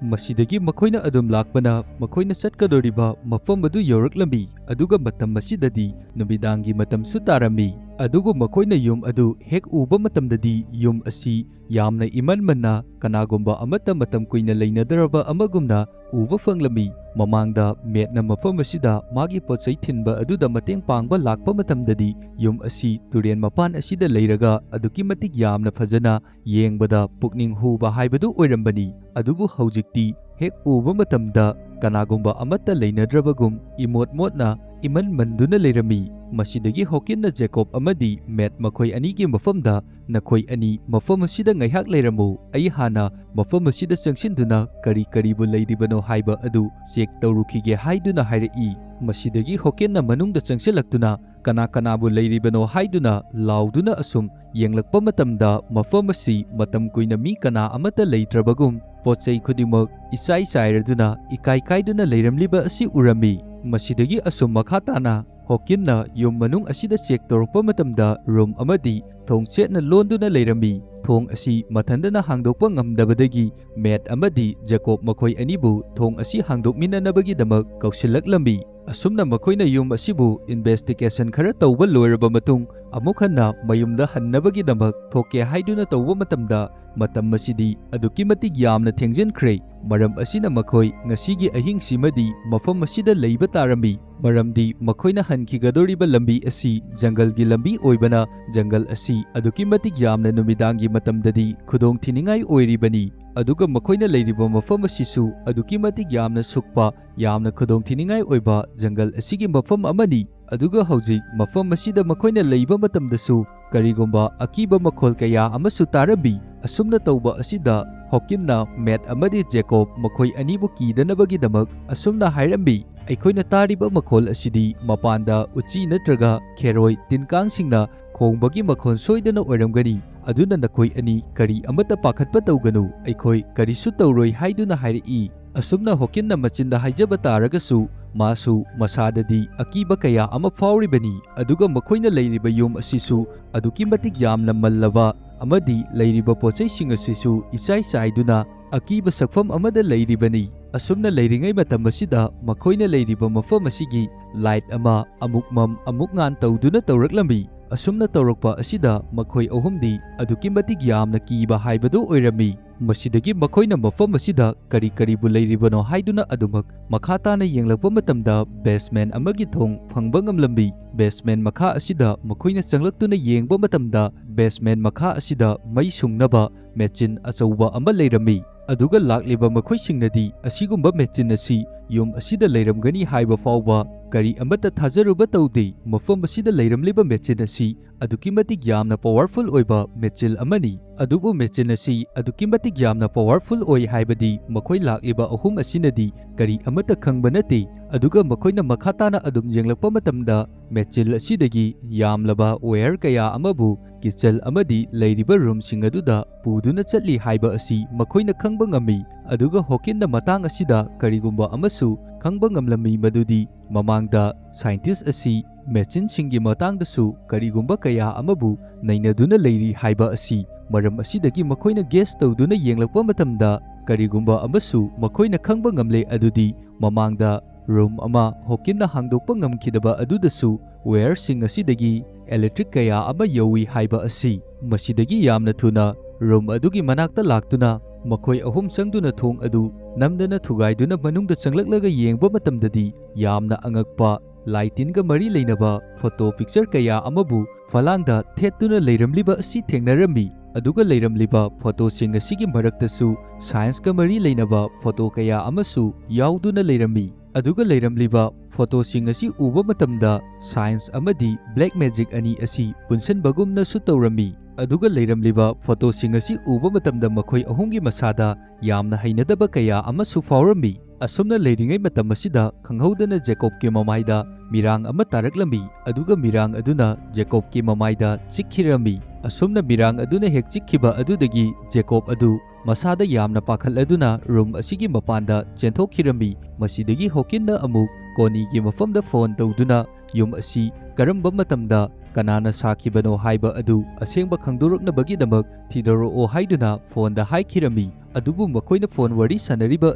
ꯃꯁꯤꯗꯒꯤ ꯃꯈꯣꯏꯅ ꯑꯗꯨꯝ ꯂꯥꯛꯄꯅ ꯃꯈꯣꯏꯅ ꯆꯠꯀꯗꯧꯔꯤꯕ ꯃꯐꯝ ꯑꯗꯨ ꯌꯧꯔꯛꯂꯝꯃꯤ, ꯑꯗꯨꯒ ꯃꯇꯝ ꯑꯁꯤꯗꯗꯤ ꯅꯨꯃꯤꯗꯥꯡꯒꯤ ꯃꯇꯝꯁꯨ ꯇꯥꯔꯝꯃꯤ꯫ ꯑꯗꯨꯕꯨ ꯃꯈꯣꯏꯅ ꯌꯨꯝ ꯑꯗꯨ ꯍꯦꯛ ꯎꯕ ꯃꯇꯝꯗꯗꯤ ꯌꯨꯝ ꯑꯁꯤ ꯌꯥꯝꯅ ꯏꯃꯟ ꯃꯟꯅ ꯀꯅꯥꯒꯨꯝꯕ ꯑꯃꯠꯇ ꯃꯇꯝ ꯀꯨꯏꯅ ꯂꯩꯅꯗ꯭ꯔꯕ ꯑꯃꯒꯨꯝꯅ ꯎꯕ ꯐꯪꯂꯝꯃꯤ꯫ ꯃꯃꯥꯡꯗ ꯃꯦꯠꯅ ꯃꯐꯝ ꯑꯁꯤꯗ ꯃꯥꯒꯤ ꯄꯣꯠꯆꯩ ꯊꯤꯟꯕ ꯑꯗꯨꯗ ꯃꯇꯦꯡ ꯄꯥꯡꯕ ꯂꯥꯛꯄ ꯃꯇꯝꯗꯗꯤ ꯌꯨꯝ ꯑꯁꯤ ꯇꯨꯔꯦꯟ ꯃꯄꯥꯟ ꯑꯁꯤꯗ ꯂꯩꯔꯒ ꯑꯗꯨꯛꯀꯤ ꯃꯇꯤꯛ ꯌꯥꯝꯅ ꯐꯖꯅ ꯌꯦꯡꯕꯗ ꯄꯨꯛꯅꯤꯡ ꯍꯨꯕ ꯍꯥꯏꯕꯗꯨ ꯑꯣꯏꯔꯝꯕꯅꯤ꯫ ꯑꯗꯨꯕꯨ ꯍꯧꯖꯤꯛꯇꯤ ꯍꯦꯛ ꯎꯕ ꯃꯇꯝꯗ ꯀꯅꯥꯒꯨꯝꯕ ꯑꯃꯠꯇ ꯂꯩꯅꯗ꯭ꯔꯕꯒꯨꯝ ꯏꯃꯣꯠ ꯃꯣꯠꯅ ꯏꯃꯟ ꯃꯟꯗꯨꯅ ꯂꯩꯔꯝꯃꯤ꯫ ꯃꯁꯤꯗꯒꯤ ꯍꯣꯀꯤꯟꯅ ꯖꯦꯀꯣꯕ ꯑꯃꯗꯤ ꯃꯦꯠ ꯃꯈꯣꯏ ꯑꯅꯤꯒꯤ ꯃꯐꯝꯗ, "ꯅꯈꯣꯏ ꯑꯅꯤ ꯃꯐꯝ ꯑꯁꯤꯗ ꯉꯥꯏꯍꯥꯛ ꯂꯩꯔꯝꯃꯨ, ꯑꯩ ꯍꯥꯟꯅ ꯃꯐꯝ ꯑꯁꯤꯗ ꯆꯪꯁꯤꯟꯗꯨꯅ ꯀꯔꯤ ꯀꯔꯤꯕꯨ ꯂꯩꯔꯤꯕꯅꯣ ꯍꯥꯏꯕ ꯑꯗꯨ ꯆꯦꯛ ꯇꯧꯔꯨꯈꯤꯒꯦ" ꯍꯥꯏꯗꯨꯅ ꯍꯥꯏꯔꯛꯏ꯫ ꯃꯁꯤꯗꯒꯤ ꯍꯣꯀꯤꯟꯅ ꯃꯅꯨꯡꯗ ꯆꯪꯁꯤꯜꯂꯛꯇꯨꯅ ꯀꯅꯥ ꯀꯅꯥꯕꯨ ꯂꯩꯔꯤꯕꯅꯣ ꯍꯥꯏꯗꯨꯅ ꯂꯥꯎꯗꯨꯅ ꯑꯁꯨꯝ ꯌꯦꯡꯂꯛꯄ ꯃꯇꯝꯗ ꯃꯐꯝ ꯑꯁꯤ ꯃꯇꯝ ꯀꯨꯏꯅ ꯃꯤ ꯀꯅꯥ ꯑꯃꯠꯇ ꯂꯩꯇ꯭ꯔꯕꯒꯨꯝ ꯄꯣꯠ ꯆꯩ ꯈꯨꯗꯤꯡꯃꯛ ꯏꯆꯥꯏ ꯆꯥꯏꯔꯗꯨꯅ ꯏꯀꯥꯏ ꯀꯥꯏꯗꯨꯅ ꯂꯩꯔꯝꯂꯤꯕ ꯑꯁꯤ ꯎꯔꯝꯃꯤ꯫ ꯃꯁꯤꯗꯒꯤ ꯑꯁꯨꯝ ꯃꯈꯥ ꯇꯥꯅ ꯍꯣꯀꯤꯟꯅ ꯌꯨꯝ ꯃꯅꯨꯡ ꯑꯁꯤꯗ ꯆꯦꯛ ꯇꯧꯔꯛꯄ ꯃꯇꯝꯗ ꯔꯨꯝ ꯑꯃꯗꯤ ꯊꯣꯡ ꯆꯦꯠꯅ ꯂꯣꯟꯗꯨꯅ ꯂꯩꯔꯝꯃꯤ꯫ ꯊꯣꯡ ꯑꯁꯤ ꯃꯊꯟꯗꯅ ꯍꯥꯡꯗꯣꯛꯄ ꯉꯝꯗꯕꯗꯒꯤ ꯃꯦꯠ ꯑꯃꯗꯤ ꯖꯦꯀꯣꯕ ꯃꯈꯣꯏ ꯑꯅꯤꯕꯨ ꯊꯣꯡ ꯑꯁꯤ ꯍꯥꯡꯗꯣꯛꯃꯤꯟꯅꯅꯕꯒꯤꯗꯃꯛ ꯀꯧꯁꯤꯜꯂꯛꯂꯝꯃꯤ꯫ ꯑꯁꯨꯝꯅ ꯃꯈꯣꯏꯅ ꯌꯨꯝ ꯑꯁꯤꯕꯨ ꯏꯟꯚꯦꯁꯇꯤꯒꯦꯁꯟ ꯈꯔ ꯇꯧꯕ ꯂꯣꯏꯔꯕ ꯃꯇꯨꯡ, ꯑꯃꯨꯛ ꯍꯟꯅ ꯃꯌꯨꯝꯗ ꯍꯟꯅꯕꯒꯤꯗꯃꯛ ꯊꯣꯛꯀꯦ ꯍꯥꯏꯗꯨꯅ ꯇꯧꯕ ꯃꯇꯝꯗ, ꯃꯇꯝ ꯑꯁꯤꯗꯤ ꯑꯗꯨꯛꯀꯤ ꯃꯇꯤꯛ ꯌꯥꯝꯅ ꯊꯦꯡꯖꯤꯟꯈ꯭ꯔꯦ꯫ ꯃꯔꯝ ꯑꯁꯤꯅ ꯃꯈꯣꯏ ꯉꯁꯤꯒꯤ ꯑꯍꯤꯡꯁꯤꯃꯗꯤ ꯃꯐꯝ ꯑꯁꯤꯗ ꯂꯩꯕ ꯇꯥꯔꯝꯃꯤ, ꯃꯔꯝꯗꯤ ꯃꯈꯣꯏꯅ ꯍꯟꯈꯤꯒꯗꯧꯔꯤꯕ ꯂꯝꯕꯤ ꯑꯁꯤ ꯖꯪꯒꯜꯒꯤ ꯂꯝꯕꯤ ꯑꯣꯏꯕꯅ, ꯖꯪꯒꯜ ꯑꯁꯤ ꯑꯗꯨꯛꯀꯤ ꯃꯇꯤꯛ ꯌꯥꯝꯅ ꯅꯨꯃꯤꯗꯥꯡꯒꯤ ꯃꯇꯝꯗꯗꯤ ꯈꯨꯗꯣꯡꯊꯤꯅꯤꯡꯉꯥꯏ ꯑꯣꯏꯔꯤꯕꯅꯤ꯫ ꯑꯗꯨꯒ ꯃꯈꯣꯏꯅ ꯂꯩꯔꯤꯕ ꯃꯐꯝ ꯑꯁꯤꯁꯨ ꯑꯗꯨꯛꯀꯤ ꯃꯇꯤꯛ ꯌꯥꯝꯅ ꯁꯨꯛꯄ, ꯌꯥꯝꯅ ꯈꯨꯗꯣꯡꯊꯤꯅꯤꯡꯉꯥꯏ ꯑꯣꯏꯕ ꯖꯪꯒꯜ ꯑꯁꯤꯒꯤ ꯃꯐꯝ ꯑꯃꯅꯤ꯫ ꯑꯗꯨꯒ ꯍꯧꯖꯤꯛ ꯃꯐꯝ ꯑꯁꯤꯗ ꯃꯈꯣꯏꯅ ꯂꯩꯕ ꯃꯇꯝꯗꯁꯨ ꯀꯔꯤꯒꯨꯝꯕ ꯑꯀꯤꯕ ꯃꯈꯣꯜ ꯀꯌꯥ ꯑꯃꯁꯨ ꯇꯥꯔꯝꯃꯤ꯫ ꯑꯁꯨꯝꯅ ꯇꯧꯕ ꯑꯁꯤꯗ ꯍꯣꯀꯤꯟꯅ ꯃꯦꯠ ꯑꯃꯗꯤ ꯖꯦꯀꯣꯕ ꯃꯈꯣꯏ ꯑꯅꯤꯕꯨ ꯀꯤꯗꯅꯕꯒꯤꯗꯃꯛ ꯑꯁꯨꯝꯅ ꯍꯥꯏꯔꯝꯃꯤ, "ꯑꯩꯈꯣꯏꯅ ꯇꯥꯔꯤꯕ ꯃꯈꯣꯜ ꯑꯁꯤꯗꯤ ꯃꯄꯥꯟꯗ ꯎꯆꯤ ꯅꯠꯇ꯭ꯔꯒ ꯈꯦꯔꯣꯏ ꯇꯤꯟꯀꯥꯡꯁꯤꯡꯅ ꯈꯣꯡꯕꯒꯤ ꯃꯈꯣꯜ ꯁꯣꯏꯗꯅ ꯑꯣꯏꯔꯝꯒꯅꯤ꯫ ꯑꯗꯨꯅ ꯅꯈꯣꯏ ꯑꯅꯤ ꯀꯔꯤ ꯑꯃꯠꯇ ꯄꯥꯈꯠꯄ ꯇꯧꯒꯅꯨ, ꯑꯩꯈꯣꯏ ꯀꯔꯤꯁꯨ ꯇꯧꯔꯣꯏ" ꯍꯥꯏꯗꯨꯅ ꯍꯥꯏꯔꯛꯏ꯫ ꯑꯁꯨꯝꯅ ꯍꯣꯀꯤꯟꯅ ꯃꯆꯤꯟꯗ ꯍꯥꯏꯖꯕ ꯇꯥꯔꯒꯁꯨ, ꯃꯥꯁꯨ ꯃꯁꯥꯗꯗꯤ ꯑꯀꯤꯕ ꯀꯌꯥ ꯑꯃ ꯐꯥꯎꯔꯤꯕꯅꯤ꯫ ꯑꯗꯨꯒ ꯃꯈꯣꯏꯅ ꯂꯩꯔꯤꯕ ꯌꯨꯝ ꯑꯁꯤꯁꯨ ꯑꯗꯨꯛꯀꯤ ꯃꯇꯤꯛ ꯌꯥꯝꯅ ꯃꯜꯂꯕ ꯑꯃꯗꯤ ꯂꯩꯔꯤꯕ ꯄꯣꯠꯆꯩꯁꯤꯡ ꯑꯁꯤꯁꯨ ꯏꯆꯥꯏ ꯆꯥꯏꯗꯨꯅ ꯑꯀꯤꯕ ꯁꯛꯐꯝ ꯑꯃꯗ ꯂꯩꯔꯤꯕꯅꯤ꯫ ꯑꯁꯨꯝꯅ ꯂꯩꯔꯤꯉꯩ ꯃꯇꯝ ꯑꯁꯤꯗ ꯃꯈꯣꯏꯅ ꯂꯩꯔꯤꯕ ꯃꯐꯝ ꯑꯁꯤꯒꯤ ꯂꯥꯏꯠ ꯑꯃ ꯑꯃꯨꯛ ꯃꯝ ꯑꯃꯨꯛ ꯉꯥꯟ ꯇꯧꯗꯨꯅ ꯇꯧꯔꯛꯂꯝꯃꯤ꯫ ꯑꯁꯨꯝꯅ ꯇꯧꯔꯛꯄ ꯑꯁꯤꯗ ꯃꯈꯣꯏ ꯑꯍꯨꯝꯗꯤ ꯑꯗꯨꯛꯀꯤ ꯃꯇꯤꯛ ꯌꯥꯝꯅ ꯀꯤꯕ ꯍꯥꯏꯕꯗꯨ ꯑꯣꯏꯔꯝꯃꯤ꯫ ꯃꯁꯤꯗꯒꯤ ꯃꯈꯣꯏꯅ ꯃꯐꯝ ꯑꯁꯤꯗ ꯀꯔꯤ ꯀꯔꯤꯕꯨ ꯂꯩꯔꯤꯕꯅꯣ ꯍꯥꯏꯗꯨꯅ ꯑꯗꯨꯃꯛ ꯃꯈꯥ ꯇꯥꯅ ꯌꯦꯡꯂꯛꯄ ꯃꯇꯝꯗ, ꯕꯦꯁꯃꯦꯟ ꯑꯃꯒꯤ ꯊꯣꯡ ꯐꯪꯕ ꯉꯝꯂꯝꯃꯤ꯫ ꯕꯦꯁꯃꯦꯟ ꯃꯈꯥ ꯑꯁꯤꯗ ꯃꯈꯣꯏꯅ ꯆꯪꯂꯛꯇꯨꯅ ꯌꯦꯡꯕ ꯃꯇꯝꯗ, ꯕꯦꯁꯃꯦꯟ ꯃꯈꯥ ꯑꯁꯤꯗ ꯃꯩ ꯁꯨꯡꯅꯕ ꯃꯦꯆꯤꯟ ꯑꯆꯧꯕ ꯑꯃ ꯂꯩꯔꯝꯃꯤ꯫ ꯑꯗꯨꯒ ꯂꯥꯛꯂꯤꯕ ꯃꯈꯣꯏꯁꯤꯡꯅꯗꯤ ꯑꯁꯤꯒꯨꯝꯕ ꯃꯦꯆꯤꯟ ꯑꯁꯤ ꯌꯨꯝ ꯑꯁꯤꯗ ꯂꯩꯔꯝꯒꯅꯤ ꯍꯥꯏꯕ ꯐꯥꯎꯕ ꯀꯔꯤ ꯑꯃꯠꯇ ꯊꯥꯖꯔꯨꯕ ꯇꯧꯗꯦ꯫ ꯃꯐꯝ ꯑꯁꯤꯗ ꯂꯩꯔꯝꯂꯤꯕ ꯃꯦꯆꯤꯟ ꯑꯁꯤ ꯑꯗꯨꯛꯀꯤ ꯃꯇꯤꯛ ꯌꯥꯝꯅ ꯄꯥꯋꯔꯐꯨꯜ ꯑꯣꯏꯕ ꯃꯦꯆꯤꯟ ꯑꯃꯅꯤ꯫ ꯑꯗꯨꯕꯨ ꯃꯦꯆꯤꯟ ꯑꯁꯤ ꯑꯗꯨꯛꯀꯤ ꯃꯇꯤꯛ ꯌꯥꯝꯅ ꯄꯥꯋꯔꯐꯨꯜ ꯑꯣꯏ ꯍꯥꯏꯕꯗꯤ ꯃꯈꯣꯏ ꯂꯥꯛꯂꯤꯕ ꯑꯍꯨꯝ ꯑꯁꯤꯅꯗꯤ ꯀꯔꯤ ꯑꯃꯠꯇ ꯈꯪꯕ ꯅꯠꯇꯦ꯫ ꯑꯗꯨꯒ ꯃꯈꯣꯏꯅ ꯃꯈꯥ ꯇꯥꯅ ꯑꯗꯨꯝ ꯌꯦꯡꯂꯛꯄ ꯃꯇꯝꯗ, ꯃꯦꯆꯤꯟ ꯑꯁꯤꯗꯒꯤ ꯌꯥꯝꯂꯕ ꯋꯥꯌꯔ ꯀꯌꯥ ꯑꯃꯕꯨ ꯀꯤꯆꯟ ꯑꯃꯗꯤ ꯂꯩꯔꯤꯕ ꯔꯨꯝꯁꯤꯡ ꯑꯗꯨꯗ ꯄꯨꯗꯨꯅ ꯆꯠꯂꯤ ꯍꯥꯏꯕ ꯑꯁꯤ ꯃꯈꯣꯏꯅ ꯈꯪꯕ ꯉꯝꯃꯤ꯫ ꯑꯗꯨꯒ ꯍꯣꯀꯤꯟꯅ ꯃꯇꯥꯡ ꯑꯁꯤꯗ ꯀꯔꯤꯒꯨꯝꯕ ꯑꯃꯁꯨ ꯈꯪꯕ ꯉꯝꯂꯝꯃꯤ, ꯃꯗꯨꯗꯤ ꯃꯃꯥꯡꯗ ꯁꯥꯏꯟꯇꯤꯁ ꯑꯁꯤ ꯃꯦꯆꯤꯟꯁꯤꯡꯒꯤ ꯃꯇꯥꯡꯗꯁꯨ ꯀꯔꯤꯒꯨꯝꯕ ꯀꯌꯥ ꯑꯃꯕꯨ ꯅꯩꯅꯗꯨꯅ ꯂꯩꯔꯤ ꯍꯥꯏꯕ ꯑꯁꯤ꯫ ꯃꯔꯝ ꯑꯁꯤꯗꯒꯤ ꯃꯈꯣꯏꯅ ꯒꯦꯁ ꯇꯧꯗꯨꯅ ꯌꯦꯡꯂꯛꯄ ꯃꯇꯝꯗ, ꯀꯔꯤꯒꯨꯝꯕ ꯑꯃꯁꯨ ꯃꯈꯣꯏꯅ ꯈꯪꯕ ꯉꯝꯂꯦ, ꯑꯗꯨꯗꯤ ꯃꯃꯥꯡꯗ ꯔꯨꯝ ꯑꯃ ꯍꯣꯀꯤꯟꯅ ꯍꯥꯡꯗꯣꯛꯄ ꯉꯝꯈꯤꯗꯕ ꯑꯗꯨꯗꯁꯨ ꯋꯦꯌꯔꯁꯤꯡ ꯑꯁꯤꯗꯒꯤ ꯏꯂꯦꯛꯇ꯭ꯔꯤꯛ ꯀꯌꯥ ꯑꯃ ꯌꯧꯏ ꯍꯥꯏꯕ ꯑꯁꯤ꯫ ꯃꯁꯤꯗꯒꯤ ꯌꯥꯝꯅ ꯊꯨꯅ ꯔꯨꯝ ꯑꯗꯨꯒꯤ ꯃꯅꯥꯛꯇ ꯂꯥꯛꯇꯨꯅ, ꯃꯈꯣꯏ ꯑꯍꯨꯝ ꯆꯪꯗꯨꯅ ꯊꯣꯡ ꯑꯗꯨ ꯅꯝꯗꯅ ꯊꯨꯒꯥꯏꯗꯨꯅ ꯃꯅꯨꯡꯗ ꯆꯪꯂꯛꯂꯒ ꯌꯦꯡꯕ ꯃꯇꯝꯗꯗꯤ, ꯌꯥꯝꯅ ꯑꯉꯛꯄ ꯂꯥꯏ ꯇꯤꯟꯒ ꯃꯔꯤ ꯂꯩꯅꯕ ꯐꯣꯇꯣ ꯄꯤꯛꯆꯔ ꯀꯌꯥ ꯑꯃꯕꯨ ꯐꯂꯥꯡꯗ ꯊꯦꯠꯇꯨꯅ ꯂꯩꯔꯝꯂꯤꯕ ꯑꯁꯤ ꯊꯦꯡꯅꯔꯝꯃꯤ꯫ ꯑꯗꯨꯒ ꯂꯩꯔꯝꯂꯤꯕ ꯐꯣꯇꯣꯁꯤꯡ ꯑꯁꯤꯒꯤ ꯃꯔꯛꯇꯁꯨ ꯁꯥꯏꯟꯁꯀ ꯃꯔꯤ ꯂꯩꯅꯕ ꯐꯣꯇꯣ ꯀꯌꯥ ꯑꯃꯁꯨ ꯌꯥꯎꯗꯨꯅ ꯂꯩꯔꯝꯃꯤ꯫ ꯑꯗꯨꯒ ꯂꯩꯔꯝꯂꯤꯕ ꯐꯣꯇꯣꯁꯤꯡ ꯑꯁꯤ ꯎꯕ ꯃꯇꯝꯗ, ꯁꯥꯏꯟꯁ ꯑꯃꯗꯤ ꯕ꯭ꯂꯦꯛ ꯃꯦꯖꯤꯛ ꯑꯅꯤ ꯑꯁꯤ ꯄꯨꯟꯁꯤꯟꯕꯒꯨꯝꯅꯁꯨ ꯇꯧꯔꯝꯃꯤ꯫ ꯑꯗꯨꯒ ꯂꯩꯔꯝꯂꯤꯕ ꯐꯣꯇꯣꯁꯤꯡ ꯑꯁꯤ ꯎꯕ ꯃꯇꯝꯗ, ꯃꯈꯣꯏ ꯑꯍꯨꯝꯒꯤ ꯃꯁꯥꯗ ꯌꯥꯝꯅ ꯍꯩꯅꯗꯕ ꯀꯌꯥ ꯑꯃꯁꯨ ꯐꯥꯎꯔꯝꯃꯤ꯫ ꯑꯁꯨꯝꯅ ꯂꯩꯔꯤꯉꯩ ꯃꯇꯝ ꯑꯁꯤꯗ, ꯈꯪꯍꯧꯗꯅ ꯖꯦꯀꯣꯕꯀꯤ ꯃꯃꯥꯏꯗ ꯃꯤꯔꯥꯡ ꯑꯃ ꯇꯥꯔꯛꯂꯝꯃꯤ, ꯑꯗꯨꯒ ꯃꯤꯔꯥꯡ ꯑꯗꯨꯅ ꯖꯦꯀꯣꯕꯀꯤ ꯃꯃꯥꯏꯗ ꯆꯤꯛꯈꯤꯔꯝꯃꯤ꯫ ꯑꯁꯨꯝꯅ ꯃꯤꯔꯥꯡ ꯑꯗꯨꯅ ꯍꯦꯛ ꯆꯤꯛꯈꯤꯕ ꯑꯗꯨꯗꯒꯤ, ꯖꯦꯀꯣꯕ ꯑꯗꯨ ꯃꯁꯥꯗ ꯌꯥꯝꯅ ꯄꯥꯈꯠꯂꯗꯨꯅ ꯔꯨꯝ ꯑꯁꯤꯒꯤ ꯃꯄꯥꯟꯗ ꯆꯦꯟꯊꯣꯛꯈꯤꯔꯝꯃꯤ꯫ ꯃꯁꯤꯗꯒꯤ ꯍꯣꯀꯤꯟꯅ ꯑꯃꯨꯛ ꯀꯣꯅꯤꯒꯤ ꯃꯐꯝꯗ ꯐꯣꯟ ꯇꯧꯗꯨꯅ, ꯌꯨꯝ ꯑꯁꯤ ꯀꯔꯝꯕ ꯃꯇꯝꯗ ꯀꯅꯥꯅ ꯁꯥꯈꯤꯕꯅꯣ ꯍꯥꯏꯕ ꯑꯗꯨ ꯑꯁꯦꯡꯕ ꯈꯪꯗꯣꯔꯛꯅꯕꯒꯤꯗꯃꯛ ꯊꯤꯗꯣꯔꯛꯑꯣ ꯍꯥꯏꯗꯨꯅ ꯐꯣꯟꯗ ꯍꯥꯏꯈꯤꯔꯝꯃꯤ꯫ ꯑꯗꯨꯕꯨ ꯃꯈꯣꯏꯅ ꯐꯣꯟ ꯋꯥꯔꯤ ꯁꯥꯟꯅꯔꯤꯕ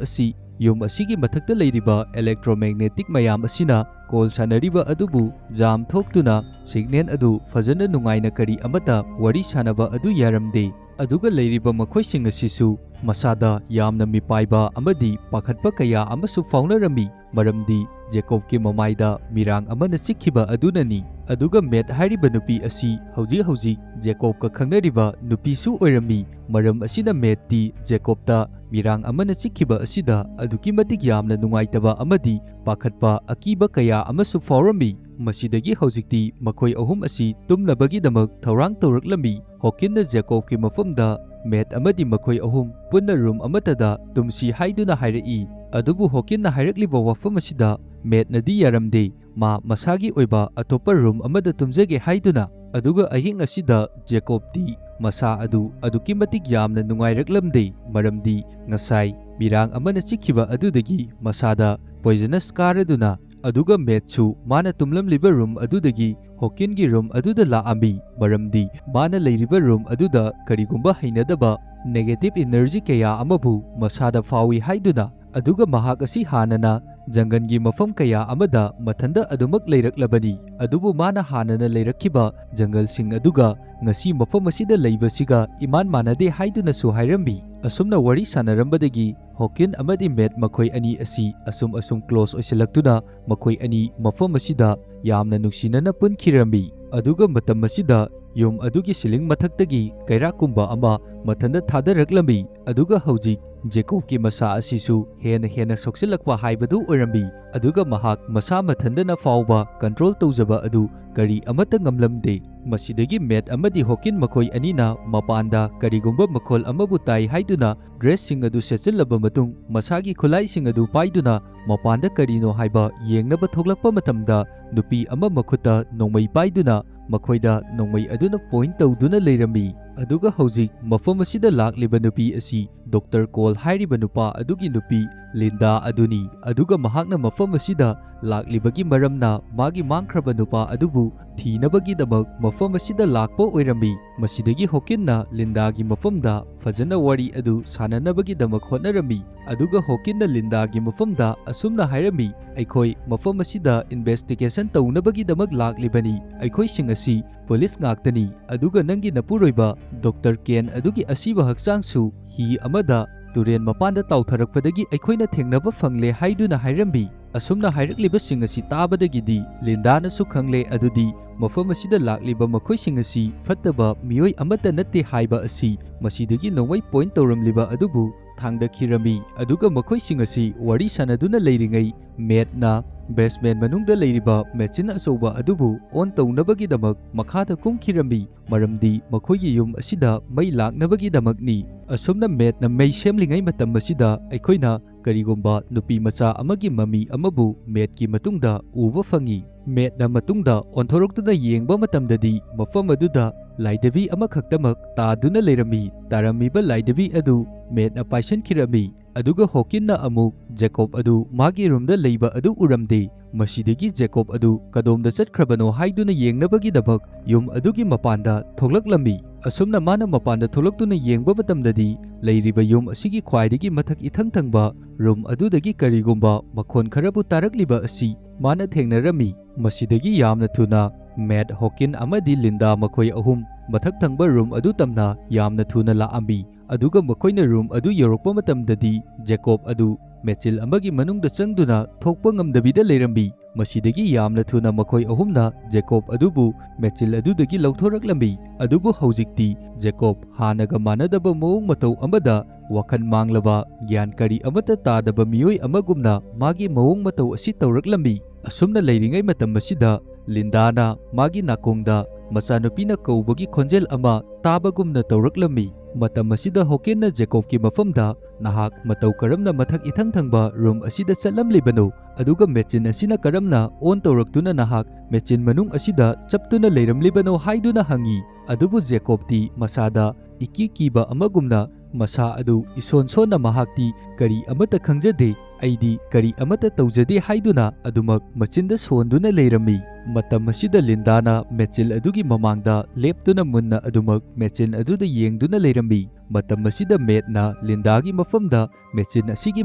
ꯑꯁꯤ ꯌꯨꯝ ꯑꯁꯤꯒꯤ ꯃꯊꯛꯇ ꯂꯩꯔꯤꯕ ꯏꯂꯦꯛꯇ꯭ꯔꯣꯃꯦꯒꯅꯦꯇꯤꯛ ꯃꯌꯥꯝ ꯑꯁꯤꯅ ꯀꯣꯜ ꯁꯥꯟꯅꯔꯤꯕ ꯑꯗꯨꯕꯨ ꯖꯥꯝ ꯊꯣꯛꯇꯨꯅ, ꯁꯤꯒꯅꯦꯜ ꯑꯗꯨ ꯐꯖꯅ ꯅꯨꯡꯉꯥꯏꯅ ꯀꯔꯤ ꯑꯃꯠꯇ ꯋꯥꯔꯤ ꯁꯥꯟꯅꯕ ꯑꯗꯨ ꯌꯥꯔꯝꯗꯦ꯫ ꯑꯗꯨꯒ ꯂꯩꯔꯤꯕ ꯃꯈꯣꯏꯁꯤꯡ ꯑꯁꯤꯁꯨ ꯃꯁꯥꯗ ꯌꯥꯝꯅ ꯃꯤꯄꯥꯏꯕ ꯑꯃꯗꯤ ꯄꯥꯈꯠꯄ ꯀꯌꯥ ꯑꯃꯁꯨ ꯐꯥꯎꯅꯔꯝꯃꯤ, ꯃꯔꯝꯗꯤ ꯖꯦꯀꯣꯕꯀꯤ ꯃꯃꯥꯏꯗ ꯃꯤꯔꯥꯡ ꯑꯃꯅ ꯆꯤꯛꯈꯤꯕ ꯑꯗꯨꯅꯅꯤ꯫ ꯑꯗꯨꯒ ꯃꯦꯠ ꯍꯥꯏꯔꯤꯕ ꯅꯨꯄꯤ ꯑꯁꯤ ꯍꯧꯖꯤꯛ ꯍꯧꯖꯤꯛ ꯖꯦꯀꯣꯕꯀ ꯈꯪꯅꯔꯤꯕ ꯅꯨꯄꯤꯁꯨ ꯑꯣꯏꯔꯝꯃꯤ꯫ ꯃꯔꯝ ꯑꯁꯤꯅ ꯃꯦꯠꯇꯤ ꯖꯦꯀꯣꯕꯇ ꯃꯤꯔꯥꯡ ꯑꯃꯅ ꯆꯤꯛꯈꯤꯕ ꯑꯁꯤꯗ ꯑꯗꯨꯛꯀꯤ ꯃꯇꯤꯛ ꯌꯥꯝꯅ ꯅꯨꯡꯉꯥꯏꯇꯕ ꯑꯃꯗꯤ ꯄꯥꯈꯠꯄ, ꯑꯀꯤꯕ ꯀꯌꯥ ꯑꯃꯁꯨ ꯐꯥꯎꯔꯝꯃꯤ꯫ ꯃꯁꯤꯗꯒꯤ ꯍꯧꯖꯤꯛꯇꯤ ꯃꯈꯣꯏ ꯑꯍꯨꯝ ꯑꯁꯤ ꯇꯨꯝꯅꯕꯒꯤꯗꯃꯛ ꯊꯧꯔꯥꯡ ꯇꯧꯔꯛꯂꯝꯃꯤ꯫ ꯍꯣꯀꯤꯟꯅ ꯖꯦꯀꯣꯕꯀꯤ ꯃꯐꯝꯗ ꯃꯦꯠ ꯑꯃꯗꯤ ꯃꯈꯣꯏ ꯑꯍꯨꯝ ꯄꯨꯟꯅ ꯔꯨꯝ ꯑꯃꯠꯇꯗ ꯇꯨꯝꯁꯤ ꯍꯥꯏꯗꯨꯅ ꯍꯥꯏꯔꯛꯏ꯫ ꯑꯗꯨꯕꯨ ꯍꯣꯀꯤꯟꯅ ꯍꯥꯏꯔꯛꯂꯤꯕ ꯋꯥꯐꯝ ꯑꯁꯤꯗ ꯃꯦꯠꯅꯗꯤ ꯌꯥꯔꯝꯗꯦ꯫ ꯃꯥ ꯃꯁꯥꯒꯤ ꯑꯣꯏꯕ ꯑꯇꯣꯞꯄ ꯔꯨꯝ ꯑꯃꯗ ꯇꯨꯝꯖꯒꯦ ꯍꯥꯏꯗꯨꯅ꯫ ꯑꯗꯨꯒ ꯑꯍꯤꯡ ꯑꯁꯤꯗ ꯖꯦꯀꯣꯕꯇꯤ ꯃꯁꯥ ꯑꯗꯨ ꯑꯗꯨꯛꯀꯤ ꯃꯇꯤꯛ ꯌꯥꯝꯅ ꯅꯨꯡꯉꯥꯏꯔꯛꯂꯝꯗꯦ, ꯃꯔꯝꯗꯤ ꯉꯁꯥꯏ ꯃꯤꯔꯥꯡ ꯑꯃꯅ ꯆꯤꯛꯈꯤꯕ ꯑꯗꯨꯗꯒꯤ ꯃꯁꯥꯗ ꯄꯣꯏꯖꯅꯁ ꯀꯥꯔꯗꯨꯅ ꯑꯗꯨꯒ ꯃꯦꯠꯁꯨ ꯃꯥꯅ ꯇꯨꯝꯂꯝꯂꯤꯕ ꯔꯨꯝ ꯑꯗꯨꯗꯒꯤ ꯍꯣꯀꯤꯟꯒꯤ ꯔꯨꯝ ꯑꯗꯨꯗ ꯂꯥꯛꯑꯝꯃꯤ, ꯃꯔꯝꯗꯤ ꯃꯥꯅ ꯂꯩꯔꯤꯕ ꯔꯨꯝ ꯑꯗꯨꯗ ꯀꯔꯤꯒꯨꯝꯕ ꯍꯩꯅꯗꯕ negative energy ꯀꯌꯥ ꯑꯃꯕꯨ ꯃꯁꯥꯗ ꯐꯥꯎꯏ ꯍꯥꯏꯗꯨꯅ꯫ ꯑꯗꯨꯒ ꯃꯍꯥꯛ ꯑꯁꯤ ꯍꯥꯟꯅꯅ ꯖꯪꯒꯜꯒꯤ ꯃꯐꯝ ꯀꯌꯥ ꯑꯃꯗ ꯃꯊꯟꯗ ꯑꯗꯨꯃꯛ ꯂꯩꯔꯛꯂꯕꯅꯤ, ꯑꯗꯨꯕꯨ ꯃꯥꯅ ꯍꯥꯟꯅꯅ ꯂꯩꯔꯛꯈꯤꯕ ꯖꯪꯒꯜꯁꯤꯡ ꯑꯗꯨꯒ ꯉꯁꯤ ꯃꯐꯝ ꯑꯁꯤꯗ ꯂꯩꯕꯁꯤꯒ ꯏꯃꯥꯟ ꯃꯥꯟꯅꯗꯦ ꯍꯥꯏꯗꯨꯅꯁꯨ ꯍꯥꯏꯔꯝꯃꯤ꯫ ꯑꯁꯨꯝꯅ ꯋꯥꯔꯤ ꯁꯥꯟꯅꯔꯝꯕꯗꯒꯤ ꯍꯣꯀꯤꯟ ꯑꯃꯗꯤ ꯃꯦꯠ ꯃꯈꯣꯏ ꯑꯅꯤ ꯑꯁꯤ ꯑꯁꯨꯝ ꯑꯁꯨꯝ close ꯑꯣꯏꯁꯤꯜꯂꯛꯇꯨꯅ ꯃꯈꯣꯏ ꯑꯅꯤ ꯃꯐꯝ ꯑꯁꯤꯗ ꯌꯥꯝꯅ ꯅꯨꯡꯁꯤꯅꯅ ꯄꯨꯟꯈꯤꯔꯝꯃꯤ꯫ ꯑꯗꯨꯒ ꯃꯇꯝ ꯑꯁꯤꯗ ꯌꯨꯝ ꯑꯗꯨꯒꯤ ceiling ꯃꯊꯛꯇꯒꯤ ꯀꯩꯔꯥꯛꯀꯨꯝꯕ ꯑꯃ ꯃꯊꯟꯇ ꯊꯥꯗꯔꯛꯂꯝꯃꯤ꯫ ꯑꯗꯨꯒ ꯍꯧꯖꯤꯛ ꯖꯦꯀꯣꯕꯀꯤ ꯃꯁꯥ ꯑꯁꯤꯁꯨ ꯍꯦꯟꯅ ꯍꯦꯟꯅ ꯁꯣꯛꯆꯤꯜꯂꯛꯄ ꯍꯥꯏꯕꯗꯨ ꯑꯣꯏꯔꯝꯃꯤ꯫ ꯑꯗꯨꯒ ꯃꯍꯥꯛ ꯃꯁꯥ ꯃꯊꯟꯇꯅ ꯐꯥꯎꯕ control ꯇꯧꯖꯕ ꯑꯗꯨ ꯀꯔꯤ ꯑꯃꯠꯇ ꯉꯝꯂꯝꯗꯦ꯫ ꯃꯁꯤꯗꯒꯤ ꯃꯦꯠ ꯑꯃꯗꯤ ꯍꯣꯀꯤꯟ ꯃꯈꯣꯏ ꯑꯅꯤꯅ ꯃꯄꯥꯟꯗ ꯀꯔꯤꯒꯨꯝꯕ ꯃꯈꯣꯜ ꯑꯃꯕꯨ ꯇꯥꯏ ꯍꯥꯏꯗꯨꯅ dressꯁꯤꯡ ꯑꯗꯨ ꯁꯦꯠꯆꯤꯜꯂꯕ ꯃꯇꯨꯡ ꯃꯁꯥꯒꯤ ꯈꯨꯠꯂꯥꯏꯁꯤꯡ ꯑꯗꯨ ꯄꯥꯏꯗꯨꯅ ꯃꯄꯥꯟꯗ ꯀꯔꯤꯅꯣ ꯍꯥꯏꯕ ꯌꯦꯡꯅꯕ ꯊꯣꯛꯂꯛꯄ ꯃꯇꯝꯗ ꯅꯨꯄꯤ ꯑꯃ ꯃꯈꯨꯠꯇ ꯅꯣꯡꯃꯩ ꯄꯥꯏꯗꯨꯅ ꯃꯈꯣꯏꯗ ꯅꯣꯡꯃꯩ ꯑꯗꯨꯅ point ꯇꯧꯗꯨꯅ ꯂꯩꯔꯝꯃꯤ꯫ ꯑꯗꯨꯒ ꯍꯧꯖꯤꯛ ꯃꯐꯝ ꯑꯁꯤꯗ ꯂꯥꯛꯂꯤꯕ ꯅꯨꯄꯤ ꯑꯁꯤ ꯗꯣꯛꯇꯔ ꯀꯣꯜ ꯍꯥꯏꯔꯤꯕ ꯅꯨꯄꯥ ꯑꯗꯨꯒꯤ ꯅꯨꯄꯤ ꯂꯤꯟꯗꯥ ꯑꯗꯨꯅꯤ꯫ ꯑꯗꯨꯒ ꯃꯍꯥꯛꯅ ꯃꯐꯝ ꯑꯁꯤꯗ ꯂꯥꯛꯂꯤꯕꯒꯤ ꯃꯔꯝꯅ ꯃꯥꯒꯤ ꯃꯥꯡꯈ꯭ꯔꯕ ꯅꯨꯄꯥ ꯑꯗꯨꯕꯨ ꯊꯤꯅꯕꯒꯤꯗꯃꯛ ꯃꯐꯝ ꯑꯁꯤꯗ ꯂꯥꯛꯄ ꯑꯣꯏꯔꯝꯃꯤ꯫ ꯃꯁꯤꯗꯒꯤ ꯍꯣꯀꯤꯟꯅ ꯂꯤꯟꯗꯥꯒꯤ ꯃꯐꯝꯗ ꯐꯖꯅ ꯋꯥꯔꯤ ꯑꯗꯨ ꯁꯥꯟꯅꯅꯕꯒꯤꯗꯃꯛ ꯍꯣꯠꯅꯔꯝꯃꯤ꯫ ꯑꯗꯨꯒ ꯍꯣꯀꯤꯟꯅ ꯂꯤꯟꯗꯥꯒꯤ ꯃꯐꯝꯗ ꯑꯁꯨꯝꯅ ꯍꯥꯏꯔꯝꯃꯤ, "ꯑꯩꯈꯣꯏ ꯃꯐꯝ ꯑꯁꯤꯗ investigation ꯇꯧꯅꯕꯒꯤꯗꯃꯛ ꯂꯥꯛꯂꯤꯕꯅꯤ꯫ ꯑꯩꯈꯣꯏꯁꯤꯡ ꯑꯁꯤ ꯄꯨꯂꯤꯁ ꯉꯥꯛꯇꯅꯤ꯫ ꯑꯗꯨꯒ ꯅꯪꯒꯤ ꯅꯄꯨꯔꯣꯏꯕ ꯗꯣꯛꯇꯔ ꯀꯦꯟ ꯑꯗꯨꯒꯤ ꯑꯁꯤꯕ ꯍꯛꯆꯥꯡꯁꯨ ꯍꯤ ꯑꯃꯗ ꯇꯨꯔꯦꯟ ꯃꯄꯥꯟꯗ ꯇꯥꯎꯊꯔꯛꯄꯗꯒꯤ ꯑꯩꯈꯣꯏꯅ ꯊꯦꯡꯅꯕ ꯐꯪꯂꯦ" ꯍꯥꯏꯗꯨꯅ ꯍꯥꯏꯔꯝꯃꯤ꯫ ꯑꯁꯨꯝꯅ ꯍꯥꯏꯔꯛꯂꯤꯕꯁꯤꯡ ꯑꯁꯤ ꯇꯥꯕꯗꯒꯤꯗꯤ ꯂꯤꯟꯗꯥꯅꯁꯨ ꯈꯪꯂꯦ, ꯑꯗꯨꯗꯤ ꯃꯐꯝ ꯑꯁꯤꯗ ꯂꯥꯛꯂꯤꯕ ꯃꯈꯣꯏꯁꯤꯡ ꯑꯁꯤ ꯐꯠꯇꯕ ꯃꯤꯑꯣꯏ ꯑꯃꯠꯇ ꯅꯠꯇꯦ ꯍꯥꯏꯕ ꯑꯁꯤ꯫ ꯃꯁꯤꯗꯒꯤ ꯅꯣꯡꯃꯩ point ꯇꯧꯔꯝꯂꯤꯕ ꯑꯗꯨꯕꯨ ꯊꯥꯡꯗꯈꯤꯔꯝꯃꯤ꯫ ꯑꯗꯨꯒ ꯃꯈꯣꯏꯁꯤꯡ ꯑꯁꯤ ꯋꯥꯔꯤ ꯁꯥꯟꯅꯗꯨꯅ ꯂꯩꯔꯤꯉꯩ ꯃꯦꯠꯅ basement ꯃꯅꯨꯡꯗ ꯂꯩꯔꯤꯕ machine ꯑꯆꯧꯕ ꯑꯗꯨꯕꯨ on ꯇꯧꯅꯕꯒꯤꯗꯃꯛ ꯃꯈꯥꯗ ꯀꯨꯝꯈꯤꯔꯝꯃꯤ, ꯃꯔꯝꯗꯤ ꯃꯈꯣꯏꯒꯤ ꯌꯨꯝ ꯑꯁꯤꯗ ꯃꯩ ꯂꯥꯛꯅꯕꯒꯤꯗꯃꯛꯅꯤ꯫ ꯑꯁꯨꯝꯅ ꯃꯦꯠꯅ ꯃꯩ ꯁꯦꯝꯂꯤꯉꯩ ꯃꯇꯝ ꯑꯁꯤꯗ ꯑꯩꯈꯣꯏꯅ ꯀꯔꯤꯒꯨꯝꯕ ꯅꯨꯄꯤ ꯃꯆꯥ ꯑꯃꯒꯤ ꯃꯃꯤ ꯑꯃꯕꯨ ꯃꯦꯠꯀꯤ ꯃꯇꯨꯡꯗ ꯎꯕ ꯐꯪꯏ꯫ ꯃꯦꯠꯅ ꯃꯇꯨꯡꯗ ꯑꯣꯟꯊꯣꯔꯛꯇꯨꯅ ꯌꯦꯡꯕ ꯃꯇꯝꯗꯗꯤ ꯃꯐꯝ ꯑꯗꯨꯗ ꯂꯥꯏꯙꯕꯤ ꯑꯃꯈꯛꯇꯃꯛ ꯇꯥꯗꯨꯅ ꯂꯩꯔꯝꯃꯤ꯫ ꯇꯥꯔꯝꯃꯤꯕ ꯂꯥꯏꯙꯕꯤ ꯑꯗꯨ ꯃꯦꯠꯅ ꯄꯥꯏꯁꯤꯟꯈꯤꯔꯝꯃꯤ꯫ ꯑꯗꯨꯒ ꯍꯣꯀꯤꯟꯅ ꯑꯃꯨꯛ ꯖꯦꯀꯣꯕ ꯑꯗꯨ ꯃꯥꯒꯤ ꯔꯨꯝꯗ ꯂꯩꯕ ꯑꯗꯨ ꯎꯔꯝꯗꯦ꯫ ꯃꯁꯤꯗꯒꯤ ꯖꯦꯀꯣꯕ ꯑꯗꯨ ꯀꯗꯣꯝꯗ ꯆꯠꯈ꯭ꯔꯕꯅꯣ ꯍꯥꯏꯗꯨꯅ ꯌꯦꯡꯅꯕꯒꯤꯗꯃꯛ ꯌꯨꯝ ꯑꯗꯨꯒꯤ ꯃꯄꯥꯟꯗ ꯊꯣꯛꯂꯛꯂꯝꯃꯤ꯫ ꯑꯁꯨꯝꯅ ꯃꯥꯅ ꯃꯄꯥꯟꯗ ꯊꯣꯛꯂꯛꯇꯨꯅ ꯌꯦꯡꯕ ꯃꯇꯝꯗꯗꯤ, ꯂꯩꯔꯤꯕ ꯌꯨꯝ ꯑꯁꯤꯒꯤ ꯈ꯭ꯋꯥꯏꯗꯒꯤ ꯃꯊꯛ ꯏꯊꯪ ꯊꯪꯕ ꯔꯨꯝ ꯑꯗꯨꯗꯒꯤ ꯀꯔꯤꯒꯨꯝꯕ ꯃꯈꯣꯟ ꯈꯔꯕꯨ ꯇꯥꯔꯛꯂꯤꯕ ꯑꯁꯤ ꯃꯥꯅ ꯊꯦꯡꯅꯔꯝꯃꯤ꯫ ꯃꯁꯤꯗꯒꯤ ꯌꯥꯝꯅ ꯊꯨꯅ ꯃꯦꯠ, ꯍꯣꯀꯤꯟ ꯑꯃꯗꯤ ꯂꯤꯟꯗꯥ ꯃꯈꯣꯏ ꯑꯍꯨꯝ ꯃꯊꯛ ꯊꯪꯕ ꯔꯨꯝ ꯑꯗꯨ ꯇꯝꯅ ꯌꯥꯝꯅ ꯊꯨꯅ ꯂꯥꯛꯑꯝꯃꯤ꯫ ꯑꯗꯨꯒ ꯃꯈꯣꯏꯅ ꯔꯨꯝ ꯑꯗꯨ ꯌꯧꯔꯛꯄ ꯃꯇꯝꯗꯗꯤ, ꯖꯦꯀꯣꯕ ꯑꯗꯨ ꯃꯦꯆꯤꯜ ꯑꯃꯒꯤ ꯃꯅꯨꯡꯗ ꯆꯪꯗꯨꯅ ꯊꯣꯛꯄ ꯉꯝꯗꯕꯤꯗ ꯂꯩꯔꯝꯃꯤ꯫ ꯃꯁꯤꯗꯒꯤ ꯌꯥꯝꯅ ꯊꯨꯅ ꯃꯈꯣꯏ ꯑꯍꯨꯝꯅ ꯖꯦꯀꯣꯕ ꯑꯗꯨꯕꯨ ꯃꯦꯆꯤꯜ ꯑꯗꯨꯗꯒꯤ ꯂꯧꯊꯣꯔꯛꯂꯝꯃꯤ꯫ ꯑꯗꯨꯕꯨ ꯍꯧꯖꯤꯛꯇꯤ ꯖꯦꯀꯣꯕ ꯍꯥꯟꯅꯒ ꯃꯥꯟꯅꯗꯕ ꯃꯑꯣꯡ ꯃꯇꯧ ꯑꯃꯗ, ꯋꯥꯈꯜ ꯃꯥꯡꯂꯕ, ꯒ꯭ꯌꯥꯟ ꯀꯔꯤ ꯑꯃꯠꯇ ꯇꯥꯗꯕ ꯃꯤꯑꯣꯏ ꯑꯃꯒꯨꯝꯅ ꯃꯥꯒꯤ ꯃꯑꯣꯡ ꯃꯇꯧ ꯑꯁꯤ ꯇꯧꯔꯛꯂꯝꯃꯤ꯫ ꯑꯁꯨꯝꯅ ꯂꯩꯔꯤꯉꯩ ꯃꯇꯝ ꯑꯁꯤꯗ, ꯂꯤꯟꯗꯥꯅ ꯃꯥꯒꯤ ꯅꯥꯀꯣꯡꯗ ꯃꯆꯥꯅꯨꯄꯤꯅ ꯀꯧꯕꯒꯤ ꯈꯣꯟꯖꯦꯜ ꯑꯃ ꯇꯥꯕꯒꯨꯝꯅ ꯇꯧꯔꯛꯂꯝꯃꯤ꯫ ꯃꯇꯝ ꯑꯁꯤꯗ ꯍꯣꯀꯤꯟꯅ ꯖꯦꯀꯣꯕꯀꯤ ꯃꯐꯝꯗ, "ꯅꯍꯥꯛ ꯃꯇꯧ ꯀꯔꯝꯅ ꯃꯊꯛ ꯏꯊꯪ ꯊꯪꯕ ꯔꯨꯝ ꯑꯁꯤꯗ ꯆꯠꯂꯝꯂꯤꯕꯅꯣ? ꯑꯗꯨꯒ ꯃꯦꯆꯤꯟ ꯑꯁꯤꯅ ꯀꯔꯝꯅ ꯑꯣꯟ ꯇꯧꯔꯛꯇꯨꯅ ꯅꯍꯥꯛ ꯃꯦꯆꯤꯟ ꯃꯅꯨꯡ ꯑꯁꯤꯗ ꯆꯞꯇꯨꯅ ꯂꯩꯔꯝꯂꯤꯕꯅꯣ?" ꯍꯥꯏꯗꯨꯅ ꯍꯪꯉꯤ꯫ ꯑꯗꯨꯕꯨ ꯖꯦꯀꯣꯕꯇꯤ ꯃꯁꯥꯗ ꯏꯀꯤ ꯀꯤꯕ ꯑꯃꯒꯨꯝꯅ, ꯃꯁꯥ ꯑꯗꯨ ꯏꯁꯣꯟ ꯁꯣꯟꯅ, ꯃꯍꯥꯛꯇꯤ "ꯀꯔꯤ ꯑꯃꯠꯇ ꯈꯪꯖꯗꯦ, ꯑꯩꯗꯤ ꯀꯔꯤ ꯑꯃꯠꯇ ꯇꯧꯖꯗꯦ" ꯍꯥꯏꯗꯨꯅ ꯑꯗꯨꯃꯛ ꯃꯆꯤꯟꯗ ꯁꯣꯟꯗꯨꯅ ꯂꯩꯔꯝꯃꯤ꯫ ꯃꯇꯝ ꯑꯁꯤꯗ ꯂꯤꯟꯗꯥꯅ ꯃꯦꯆꯤꯜ ꯑꯗꯨꯒꯤ ꯃꯃꯥꯡꯗ ꯂꯦꯞꯇꯨꯅ ꯃꯨꯟꯅ ꯑꯗꯨꯃꯛ ꯃꯦꯆꯤꯜ ꯑꯗꯨꯗ ꯌꯦꯡꯗꯨꯅ ꯂꯩꯔꯝꯃꯤ꯫ ꯃꯇꯝ ꯑꯁꯤꯗ ꯃꯦꯠꯅ ꯂꯤꯟꯗꯥꯒꯤ ꯃꯐꯝꯗ ꯃꯦꯆꯤꯟ ꯑꯁꯤꯒꯤ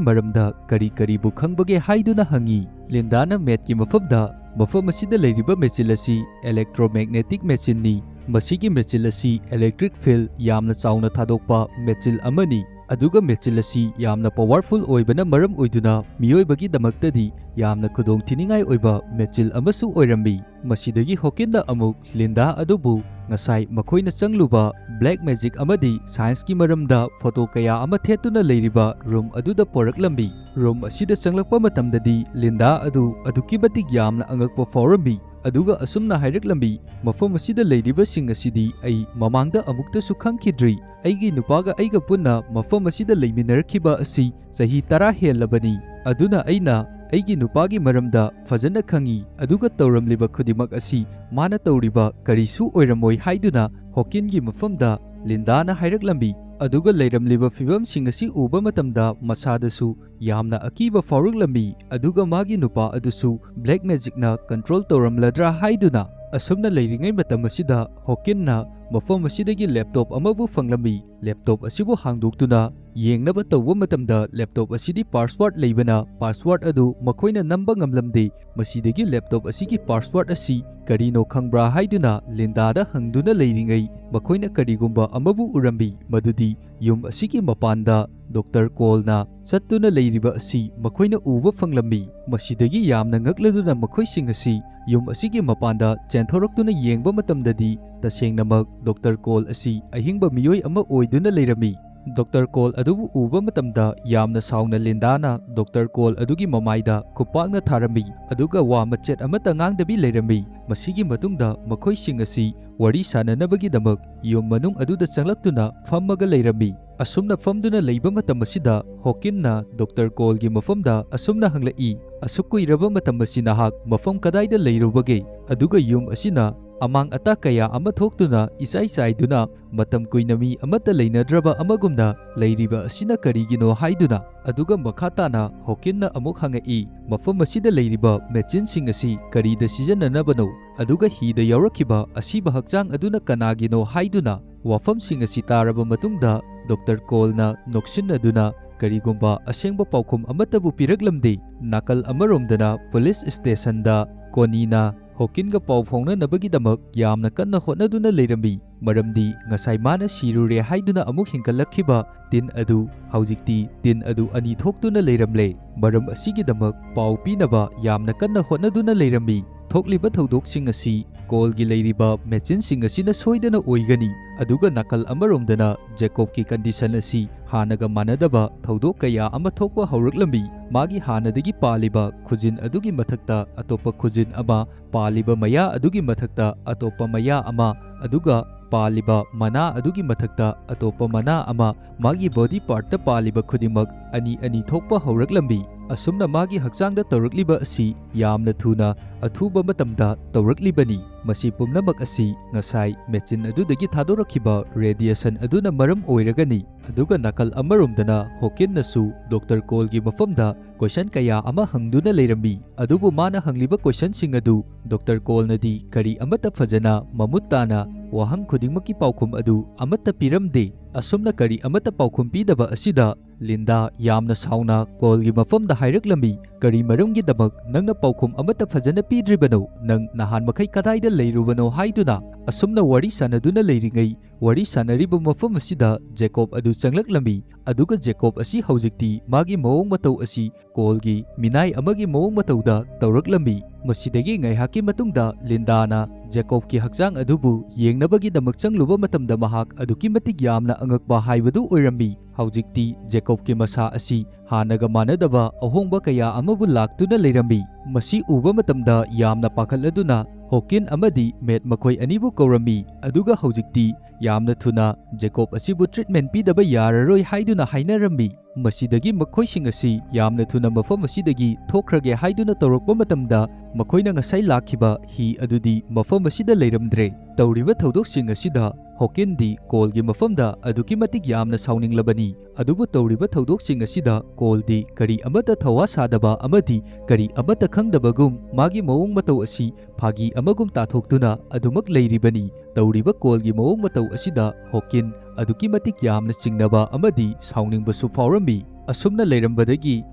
ꯃꯔꯝꯗ ꯀꯔꯤ ꯀꯔꯤꯕꯨ ꯈꯪꯕꯒꯦ ꯍꯥꯏꯗꯨꯅ ꯍꯪꯉꯤ꯫ ꯂꯤꯟꯗꯥꯅ ꯃꯦꯠꯀꯤ ꯃꯐꯝꯗ, "ꯃꯐꯝ ꯑꯁꯤꯗ ꯂꯩꯔꯤꯕ ꯃꯦꯆꯤꯜ ꯑꯁꯤ electromagnetic ꯃꯦꯆꯤꯟꯅꯤ꯫ ꯃꯁꯤꯒꯤ ꯃꯦꯆꯤꯜ ꯑꯁꯤ electric field ꯌꯥꯝꯅ ꯆꯥꯎꯅ ꯊꯥꯗꯣꯛꯄ ꯃꯦꯆꯤꯜ ꯑꯃꯅꯤ꯫ ꯑꯗꯨꯒ ꯃꯦꯆꯤꯜ ꯑꯁꯤ ꯌꯥꯝꯅ powerful ꯑꯣꯏꯕꯅ ꯃꯔꯝ ꯑꯣꯏꯗꯨꯅ ꯃꯤꯑꯣꯏꯕꯒꯤꯗꯃꯛꯇꯗꯤ ꯌꯥꯝꯅ ꯈꯨꯗꯣꯡꯊꯤꯅꯤꯡꯉꯥꯏ ꯑꯣꯏꯕ ꯃꯦꯆꯤꯜ ꯑꯃꯁꯨ ꯑꯣꯏꯔꯝꯃꯤ꯫" ꯃꯁꯤꯗꯒꯤ ꯍꯣꯀꯤꯟꯅ ꯑꯃꯨꯛ ꯂꯤꯟꯗꯥ ꯑꯗꯨꯕꯨ ꯉꯁꯥꯏ ꯃꯈꯣꯏꯅ ꯆꯪꯂꯨꯕ black magic ꯑꯃꯗꯤ scienceꯀꯤ ꯃꯔꯝꯗ photo ꯀꯌꯥ ꯑꯃ ꯊꯦꯠꯇꯨꯅ ꯂꯩꯔꯤꯕ ꯔꯨꯝ ꯑꯗꯨꯗ ꯄꯣꯔꯛꯂꯝꯃꯤ꯫ ꯔꯨꯝ ꯑꯁꯤꯗ ꯆꯪꯂꯛꯄ ꯃꯇꯝꯗꯗꯤ ꯂꯤꯟꯗꯥ ꯑꯗꯨ ꯑꯗꯨꯛꯀꯤ ꯃꯇꯤꯛ ꯌꯥꯝꯅ ꯑꯉꯛꯄ ꯐꯥꯎꯔꯝꯃꯤ꯫ ꯑꯗꯨꯒ ꯑꯁꯨꯝꯅ ꯍꯥꯏꯔꯛꯂꯝꯃꯤ, "ꯃꯐꯝ ꯑꯁꯤꯗ ꯂꯩꯔꯤꯕꯁꯤꯡ ꯑꯁꯤꯗꯤ ꯑꯩ ꯃꯃꯥꯡꯗ ꯑꯃꯨꯛꯇꯁꯨ ꯈꯪꯈꯤꯗ꯭ꯔꯤ꯫ ꯑꯩꯒꯤ ꯅꯨꯄꯥꯒ ꯑꯩꯒ ꯄꯨꯟꯅ ꯃꯐꯝ ꯑꯁꯤꯗ ꯂꯩꯃꯤꯟꯅꯔꯛꯈꯤꯕ ꯑꯁꯤ ꯆꯍꯤ ꯇꯔꯥ ꯍꯦꯜꯂꯕꯅꯤ꯫ ꯑꯗꯨꯅ ꯑꯩꯅ ꯑꯩꯒꯤ ꯅꯨꯄꯥꯒꯤ ꯃꯔꯝꯗ ꯐꯖꯅ ꯈꯪꯏ, ꯑꯗꯨꯒ ꯇꯧꯔꯝꯂꯤꯕ ꯈꯨꯗꯤꯡꯃꯛ ꯑꯁꯤ ꯃꯥꯅ ꯇꯧꯔꯤꯕ ꯀꯔꯤꯁꯨ ꯑꯣꯏꯔꯝꯃꯣꯏ" ꯍꯥꯏꯗꯨꯅ ꯍꯣꯀꯤꯟꯒꯤ ꯃꯐꯝꯗ ꯂꯤꯟꯗꯥꯅ ꯍꯥꯏꯔꯛꯂꯝꯃꯤ꯫ ꯑꯗꯨꯒ ꯂꯩꯔꯝꯂꯤꯕ ꯐꯤꯕꯝꯁꯤꯡ ꯑꯁꯤ ꯎꯕ ꯃꯇꯝꯗ ꯃꯁꯥꯗꯁꯨ ꯌꯥꯝꯅ ꯑꯀꯤꯕ ꯐꯥꯎꯔꯛꯂꯝꯃꯤ꯫ ꯑꯗꯨꯒ ꯃꯥꯒꯤ ꯅꯨꯄꯥ ꯑꯗꯨꯁꯨ black magicꯅ control ꯇꯧꯔꯝꯂꯗ꯭ꯔꯥ ꯍꯥꯏꯗꯨꯅ꯫ ꯑꯁꯨꯝꯅ ꯂꯩꯔꯤꯉꯩ ꯃꯇꯝ ꯑꯁꯤꯗ ꯍꯣꯀꯤꯟꯅ ꯃꯐꯝ ꯑꯁꯤꯗꯒꯤ laptop ꯑꯃꯕꯨ ꯐꯪꯂꯝꯃꯤ꯫ Laptop ꯑꯁꯤꯕꯨ ꯍꯥꯡꯗꯣꯛꯇꯨꯅ ꯌꯦꯡꯅꯕ ꯇꯧꯕ ꯃꯇꯝꯗ laptop ꯑꯁꯤꯗꯤ password ꯂꯩꯕꯅ password ꯑꯗꯨ ꯃꯈꯣꯏꯅ ꯅꯝꯕ ꯉꯝꯂꯝꯗꯦ꯫ ꯃꯁꯤꯗꯒꯤ laptop ꯑꯁꯤꯒꯤ password ꯑꯁꯤ ꯀꯔꯤꯅꯣ ꯈꯪꯕ꯭ꯔꯥ ꯍꯥꯏꯗꯨꯅ ꯂꯤꯟꯗꯥꯗ ꯍꯪꯗꯨꯅ ꯂꯩꯔꯤꯉꯩ ꯃꯈꯣꯏꯅ ꯀꯔꯤꯒꯨꯝꯕ ꯑꯃꯕꯨ ꯎꯔꯝꯃꯤ, ꯃꯗꯨꯗꯤ ꯌꯨꯝ ꯑꯁꯤꯒꯤ ꯃꯄꯥꯟꯗ ꯗꯣꯛꯇꯔ ꯀꯣꯜꯅ ꯆꯠꯇꯨꯅ ꯂꯩꯔꯤꯕ ꯑꯁꯤ ꯃꯈꯣꯏꯅ ꯎꯕ ꯐꯪꯂꯝꯃꯤ꯫ ꯃꯁꯤꯗꯒꯤ ꯌꯥꯝꯅ ꯉꯛꯂꯗꯨꯅ ꯃꯈꯣꯏꯁꯤꯡ ꯑꯁꯤ ꯌꯨꯝ ꯑꯁꯤꯒꯤ ꯃꯄꯥꯟꯗ ꯆꯦꯟꯊꯣꯔꯛꯇꯨꯅ ꯌꯦꯡꯕ ꯃꯇꯝꯗꯗꯤ ꯇꯁꯦꯡꯅꯃꯛ ꯗꯣꯛꯇꯔ ꯀꯣꯜ ꯑꯁꯤ ꯑꯍꯤꯡꯕ ꯃꯤꯑꯣꯏ ꯑꯃ ꯑꯣꯏꯗꯨꯅ ꯂꯩꯔꯝꯃꯤ꯫ ꯗꯣꯛꯇꯔ ꯀꯣꯜ ꯑꯗꯨꯕꯨ ꯎꯕ ꯃꯇꯝꯗ ꯌꯥꯝꯅ ꯁꯥꯎꯅ ꯂꯤꯟꯗꯥꯅ ꯗꯣꯛꯇꯔ ꯀꯣꯜ ꯑꯗꯨꯒꯤ ꯃꯃꯥꯏꯗ ꯈꯨꯄꯥꯛꯅ ꯊꯥꯔꯝꯃꯤ, ꯑꯗꯨꯒ ꯋꯥ ꯃꯆꯦꯠ ꯑꯃꯠꯇ ꯉꯥꯡꯗꯕꯤ ꯂꯩꯔꯝꯃꯤ꯫ ꯃꯁꯤꯒꯤ ꯃꯇꯨꯡꯗ ꯃꯈꯣꯏꯁꯤꯡ ꯑꯁꯤ ꯋꯥꯔꯤ ꯁꯥꯅꯅꯕꯒꯤꯗꯃꯛ ꯌꯨꯝ ꯃꯅꯨꯡ ꯑꯗꯨꯗ ꯆꯪꯂꯛꯇꯨꯅ ꯐꯝꯃꯒ ꯂꯩꯔꯝꯃꯤ꯫ ꯑꯁꯨꯝꯅ ꯐꯝꯗꯨꯅ ꯂꯩꯕ ꯃꯇꯝ ꯑꯁꯤꯗ ꯍꯣꯀꯤꯟꯅ ꯗꯣꯛꯇꯔ ꯀꯣꯜꯒꯤ ꯃꯐꯝꯗ ꯑꯁꯨꯝꯅ ꯍꯪꯂꯛꯏ, "ꯑꯁꯨꯛ ꯀꯨꯏꯔꯕ ꯃꯇꯝ ꯑꯁꯤ ꯅꯍꯥꯛ ꯃꯐꯝ ꯀꯗꯥꯏꯗ ꯂꯩꯔꯨꯕꯒꯦ? ꯑꯗꯨꯒ ꯌꯨꯝ ꯑꯁꯤꯅ ꯑꯃꯥꯡ ꯑꯇꯥ ꯀꯌꯥ ꯑꯃ ꯊꯣꯛꯇꯨꯅ ꯏꯆꯥꯏ ꯆꯥꯏꯗꯨꯅ ꯃꯇꯝ ꯀꯨꯏꯅ ꯃꯤ ꯑꯃꯠꯇ ꯂꯩꯅꯗ꯭ꯔꯕ ꯑꯃꯒꯨꯝꯅ ꯂꯩꯔꯤꯕ ꯑꯁꯤꯅ ꯀꯔꯤꯒꯤꯅꯣ?" ꯍꯥꯏꯗꯨꯅ꯫ ꯑꯗꯨꯒ ꯃꯈꯥ ꯇꯥꯅ ꯍꯣꯀꯤꯟꯅ ꯑꯃꯨꯛ ꯍꯪꯉꯛꯏ, "ꯃꯐꯝ ꯑꯁꯤꯗ ꯂꯩꯔꯤꯕ machineꯁꯤꯡ ꯑꯁꯤ ꯀꯔꯤꯗ ꯁꯤꯖꯤꯟꯅꯅꯕꯅꯣ? ꯑꯗꯨꯒ ꯍꯤꯗ ꯌꯥꯎꯔꯛꯈꯤꯕ ꯑꯁꯤꯕ ꯍꯛꯆꯥꯡ ꯑꯗꯨꯅ ꯀꯅꯥꯒꯤꯅꯣ?" ꯍꯥꯏꯗꯨꯅ ꯋꯥꯐꯝꯁꯤꯡ ꯑꯁꯤ ꯇꯥꯔꯕ ꯃꯇꯨꯡꯗ ꯗꯣꯛꯇꯔ ꯀꯣꯜꯅ ꯅꯣꯛꯁꯤꯟꯅꯗꯨꯅ ꯀꯔꯤꯒꯨꯝꯕ ꯑꯁꯦꯡꯕ ꯄꯥꯎꯈꯨꯝ ꯑꯃꯠꯇꯕꯨ ꯄꯤꯔꯛꯂꯝꯗꯦ꯫ ꯅꯥꯀꯜ ꯑꯃꯔꯣꯝꯗꯅ ꯄꯨꯂꯤꯁ ꯁ꯭ꯇꯦꯁꯟꯗ ꯀꯣꯅꯤꯅ ꯍꯣꯀꯤꯟꯒ ꯄꯥꯎ ꯐꯥꯎꯅꯅꯕꯒꯤꯗꯃꯛ ꯌꯥꯝꯅ ꯀꯟꯅ ꯍꯣꯠꯅꯗꯨꯅ ꯂꯩꯔꯝꯃꯤ, ꯃꯔꯝꯗꯤ ꯉꯁꯥꯏ ꯃꯥꯅ ꯁꯤꯔꯨꯔꯦ ꯍꯥꯏꯗꯨꯅ ꯑꯃꯨꯛ ꯍꯤꯡꯒꯠꯂꯛꯈꯤꯕ ꯇꯤꯟ ꯑꯗꯨ ꯍꯧꯖꯤꯛꯇꯤ ꯇꯤꯟ ꯑꯗꯨ ꯑꯅꯤ ꯊꯣꯛꯇꯨꯅ ꯂꯩꯔꯝꯂꯦ꯫ ꯃꯔꯝ ꯑꯁꯤꯒꯤꯗꯃꯛ ꯄꯥꯎ ꯄꯤꯅꯕ ꯌꯥꯝꯅ ꯀꯟꯅ ꯍꯣꯠꯅꯗꯨꯅ ꯂꯩꯔꯝꯃꯤ꯫ ꯊꯣꯛꯂꯤꯕ ꯊꯧꯗꯣꯛꯁꯤꯡ ꯑꯁꯤ ꯀꯣꯜꯒꯤ ꯂꯩꯔꯤꯕ machineꯁꯤꯡ ꯑꯁꯤꯅ ꯁꯣꯏꯗꯅ ꯑꯣꯏꯒꯅꯤ꯫ ꯑꯗꯨꯒ ꯅꯥꯀꯜ ꯑꯃꯔꯣꯝꯗꯅ ꯖꯦꯀꯣꯕꯀꯤ condition ꯑꯁꯤ ꯍꯥꯟꯅꯒ ꯃꯥꯟꯅꯗꯕ ꯊꯧꯗꯣꯛ ꯀꯌꯥ ꯑꯃ ꯊꯣꯛꯄ ꯍꯧꯔꯛꯂꯝꯃꯤ꯫ ꯃꯥꯒꯤ ꯍꯥꯟꯅꯗꯒꯤ ꯄꯥꯜꯂꯤꯕ ꯈꯨꯖꯤꯟ ꯑꯗꯨꯒꯤ ꯃꯊꯛꯇ ꯑꯇꯣꯞꯄ ꯈꯨꯖꯤꯟ ꯑꯃ, ꯄꯥꯜꯂꯤꯕ ꯃꯌꯥ ꯑꯗꯨꯒꯤ ꯃꯊꯛꯇ ꯑꯇꯣꯞꯄ ꯃꯌꯥ ꯑꯃ, ꯑꯗꯨꯒ ꯄꯥꯜꯂꯤꯕ ꯃꯅꯥ ꯑꯗꯨꯒꯤ ꯃꯊꯛꯇ ꯑꯇꯣꯞꯄ ꯃꯅꯥ ꯑꯃ, ꯃꯥꯒꯤ body partꯇ ꯄꯥꯜꯂꯤꯕ ꯈꯨꯗꯤꯡꯃꯛ ꯑꯅꯤ ꯑꯅꯤ ꯊꯣꯛꯄ ꯍꯧꯔꯛꯂꯝꯃꯤ꯫ ꯑꯁꯨꯝꯅ ꯃꯥꯒꯤ ꯍꯛꯆꯥꯡꯗ ꯇꯧꯔꯛꯂꯤꯕ ꯑꯁꯤ ꯌꯥꯝꯅ ꯊꯨꯅ, ꯑꯊꯨꯕ ꯃꯇꯝꯗ ꯇꯧꯔꯛꯂꯤꯕꯅꯤ꯫ ꯃꯁꯤ ꯄꯨꯝꯅꯃꯛ ꯑꯁꯤ ꯉꯁꯥꯏ ꯃꯦꯆꯤꯟ ꯑꯗꯨꯗꯒꯤ ꯊꯥꯗꯣꯔꯛꯈꯤꯕ radiation ꯑꯗꯨꯅ ꯃꯔꯝ ꯑꯣꯏꯔꯒꯅꯤ꯫ ꯑꯗꯨꯒ ꯅꯥꯀꯜ ꯑꯃꯔꯣꯝꯗꯅ ꯍꯣꯀꯤꯟꯅꯁꯨ ꯗꯣꯛꯇꯔ ꯀꯣꯜꯒꯤ ꯃꯐꯝꯗ question ꯀꯌꯥ ꯑꯃ ꯍꯪꯗꯨꯅ ꯂꯩꯔꯝꯃꯤ꯫ ꯑꯗꯨꯕꯨ ꯃꯥꯅ ꯍꯪꯂꯤꯕ questionꯁꯤꯡ ꯑꯗꯨ ꯗꯣꯛꯇꯔ ꯀꯣꯜꯅꯗꯤ ꯀꯔꯤ ꯑꯃꯠꯇ ꯐꯖꯅ ꯃꯃꯨꯠ ꯇꯥꯅ ꯋꯥꯍꯪ ꯈꯨꯗꯤꯡꯃꯛꯀꯤ ꯄꯥꯎꯈꯨꯝ ꯑꯗꯨ ꯑꯃꯠꯇ ꯄꯤꯔꯝꯗꯦ꯫ ꯑꯁꯨꯝꯅ ꯀꯔꯤ ꯑꯃꯠꯇ ꯄꯥꯎꯈꯨꯝ ꯄꯤꯗꯕ ꯑꯁꯤꯗ ꯂꯤꯟꯗꯥ ꯌꯥꯝꯅ ꯁꯥꯎꯅ ꯀꯣꯜꯒꯤ ꯃꯐꯝꯗ ꯍꯥꯏꯔꯛꯂꯝꯃꯤ, "ꯀꯔꯤ ꯃꯔꯝꯒꯤꯗꯃꯛ ꯅꯪꯅ ꯄꯥꯎꯈꯨꯝ ꯑꯃꯠꯇ ꯐꯖꯅ ꯄꯤꯗ꯭ꯔꯤꯕꯅꯣ? ꯅꯪ ꯅꯍꯥꯟ ꯃꯈꯩ ꯀꯗꯥꯏꯗ ꯂꯩꯔꯨꯕꯅꯣ?" ꯍꯥꯏꯗꯨꯅ꯫ ꯑꯁꯨꯝꯅ ꯋꯥꯔꯤ ꯁꯥꯟꯅꯗꯨꯅ ꯂꯩꯔꯤꯉꯩ, ꯋꯥꯔꯤ ꯁꯥꯟꯅꯔꯤꯕ ꯃꯐꯝ ꯑꯁꯤꯗ ꯖꯦꯀꯣꯕ ꯑꯗꯨ ꯆꯪꯂꯛꯂꯝꯃꯤ꯫ ꯑꯗꯨꯒ ꯖꯦꯀꯣꯕ ꯑꯁꯤ ꯍꯧꯖꯤꯛꯇꯤ ꯃꯥꯒꯤ ꯃꯑꯣꯡ ꯃꯇꯧ ꯑꯁꯤ ꯀꯣꯜꯒꯤ ꯃꯤꯅꯥꯏ ꯑꯃꯒꯤ ꯃꯑꯣꯡ ꯃꯇꯧꯗ ꯇꯧꯔꯛꯂꯝꯃꯤ꯫ ꯃꯁꯤꯗꯒꯤ ꯉꯥꯏꯍꯥꯛꯀꯤ ꯃꯇꯨꯡꯗ ꯂꯤꯟꯗꯥꯅ ꯖꯦꯀꯣꯕꯀꯤ ꯍꯛꯆꯥꯡ ꯑꯗꯨꯕꯨ ꯌꯦꯡꯅꯕꯒꯤꯗꯃꯛ ꯆꯪꯂꯨꯕ ꯃꯇꯝꯗ ꯃꯍꯥꯛ ꯑꯗꯨꯛꯀꯤ ꯃꯇꯤꯛ ꯌꯥꯝꯅ ꯑꯉꯛꯄ ꯍꯥꯏꯕꯗꯨ ꯑꯣꯏꯔꯝꯃꯤ꯫ ꯍꯧꯖꯤꯛꯇꯤ ꯖꯦꯀꯣꯕꯀꯤ ꯃꯁꯥ ꯑꯁꯤ ꯍꯥꯟꯅꯒ ꯃꯥꯟꯅꯗꯕ ꯑꯍꯣꯡꯕ ꯀꯌꯥ ꯑꯃꯕꯨ ꯂꯥꯛꯇꯨꯅ ꯂꯩꯔꯝꯃꯤ꯫ ꯃꯁꯤ ꯎꯕ ꯃꯇꯝꯗ ꯌꯥꯝꯅ ꯄꯥꯈꯠꯂꯗꯨꯅ ꯍꯣꯀꯤꯟ ꯑꯃꯗꯤ ꯃꯦꯠ ꯃꯈꯣꯏ ꯑꯅꯤꯕꯨ ꯀꯧꯔꯝꯃꯤ꯫ ꯑꯗꯨꯒ ꯍꯧꯖꯤꯛꯇꯤ ꯌꯥꯝꯅ ꯊꯨꯅ ꯖꯦꯀꯣꯕ ꯑꯁꯤꯕꯨ treatment ꯄꯤꯗꯕ ꯌꯥꯔꯔꯣꯏ ꯍꯥꯏꯗꯨꯅ ꯍꯥꯏꯅꯔꯝꯃꯤ꯫ ꯃꯁꯤꯗꯒꯤ ꯃꯈꯣꯏꯁꯤꯡ ꯑꯁꯤ ꯌꯥꯝꯅ ꯊꯨꯅ ꯃꯐꯝ ꯑꯁꯤꯗꯒꯤ ꯊꯣꯛꯈ꯭ꯔꯒꯦ ꯍꯥꯏꯗꯨꯅ ꯇꯧꯔꯛꯄ ꯃꯇꯝꯗ, ꯃꯈꯣꯏꯅ ꯉꯁꯥꯏ ꯂꯥꯛꯈꯤꯕ ꯍꯤ ꯑꯗꯨꯗꯤ ꯃꯐꯝ ꯑꯁꯤꯗ ꯂꯩꯔꯝꯗ꯭ꯔꯦ꯫ ꯇꯧꯔꯤꯕ ꯊꯧꯗꯣꯛꯁꯤꯡ ꯑꯁꯤꯗ ꯍꯣꯀꯤꯟꯗꯤ ꯀꯣꯜꯒꯤ ꯃꯐꯝꯗ ꯑꯗꯨꯛꯀꯤ ꯃꯇꯤꯛ ꯌꯥꯝꯅ ꯁꯥꯎꯅꯤꯡꯂꯕꯅꯤ꯫ ꯑꯗꯨꯕꯨ ꯇꯧꯔꯤꯕ ꯊꯧꯗꯣꯛꯁꯤꯡ ꯑꯁꯤꯗ ꯀꯣꯜꯗꯤ ꯀꯔꯤ ꯑꯃꯠꯇ ꯊꯧꯋꯥ ꯁꯥꯗꯕ ꯑꯃꯗꯤ ꯀꯔꯤ ꯑꯃꯠꯇ ꯈꯪꯗꯕꯒꯨꯝ ꯃꯥꯒꯤ ꯃꯑꯣꯡ ꯃꯇꯧ ꯑꯁꯤ ꯐꯥꯒꯤ ꯑꯃꯒꯨꯝ ꯇꯥꯊꯣꯛꯇꯨꯅ ꯑꯗꯨꯃꯛ ꯂꯩꯔꯤꯕꯅꯤ꯫ ꯇꯧꯔꯤꯕ ꯀꯣꯜꯒꯤ ꯃꯑꯣꯡ ꯃꯇꯧ ꯑꯁꯤꯗ ꯍꯣꯀꯤꯟ ꯑꯗꯨꯛꯀꯤ ꯃꯇꯤꯛ ꯌꯥꯝꯅ ꯆꯤꯡꯅꯕ ꯑꯃꯗꯤ ꯁꯥꯎꯅꯤꯡꯕꯁꯨ ꯐꯥꯎꯔꯝꯃꯤ꯫ ꯑꯁꯨꯝꯅ ꯂꯩꯔꯝꯕꯗꯒꯤ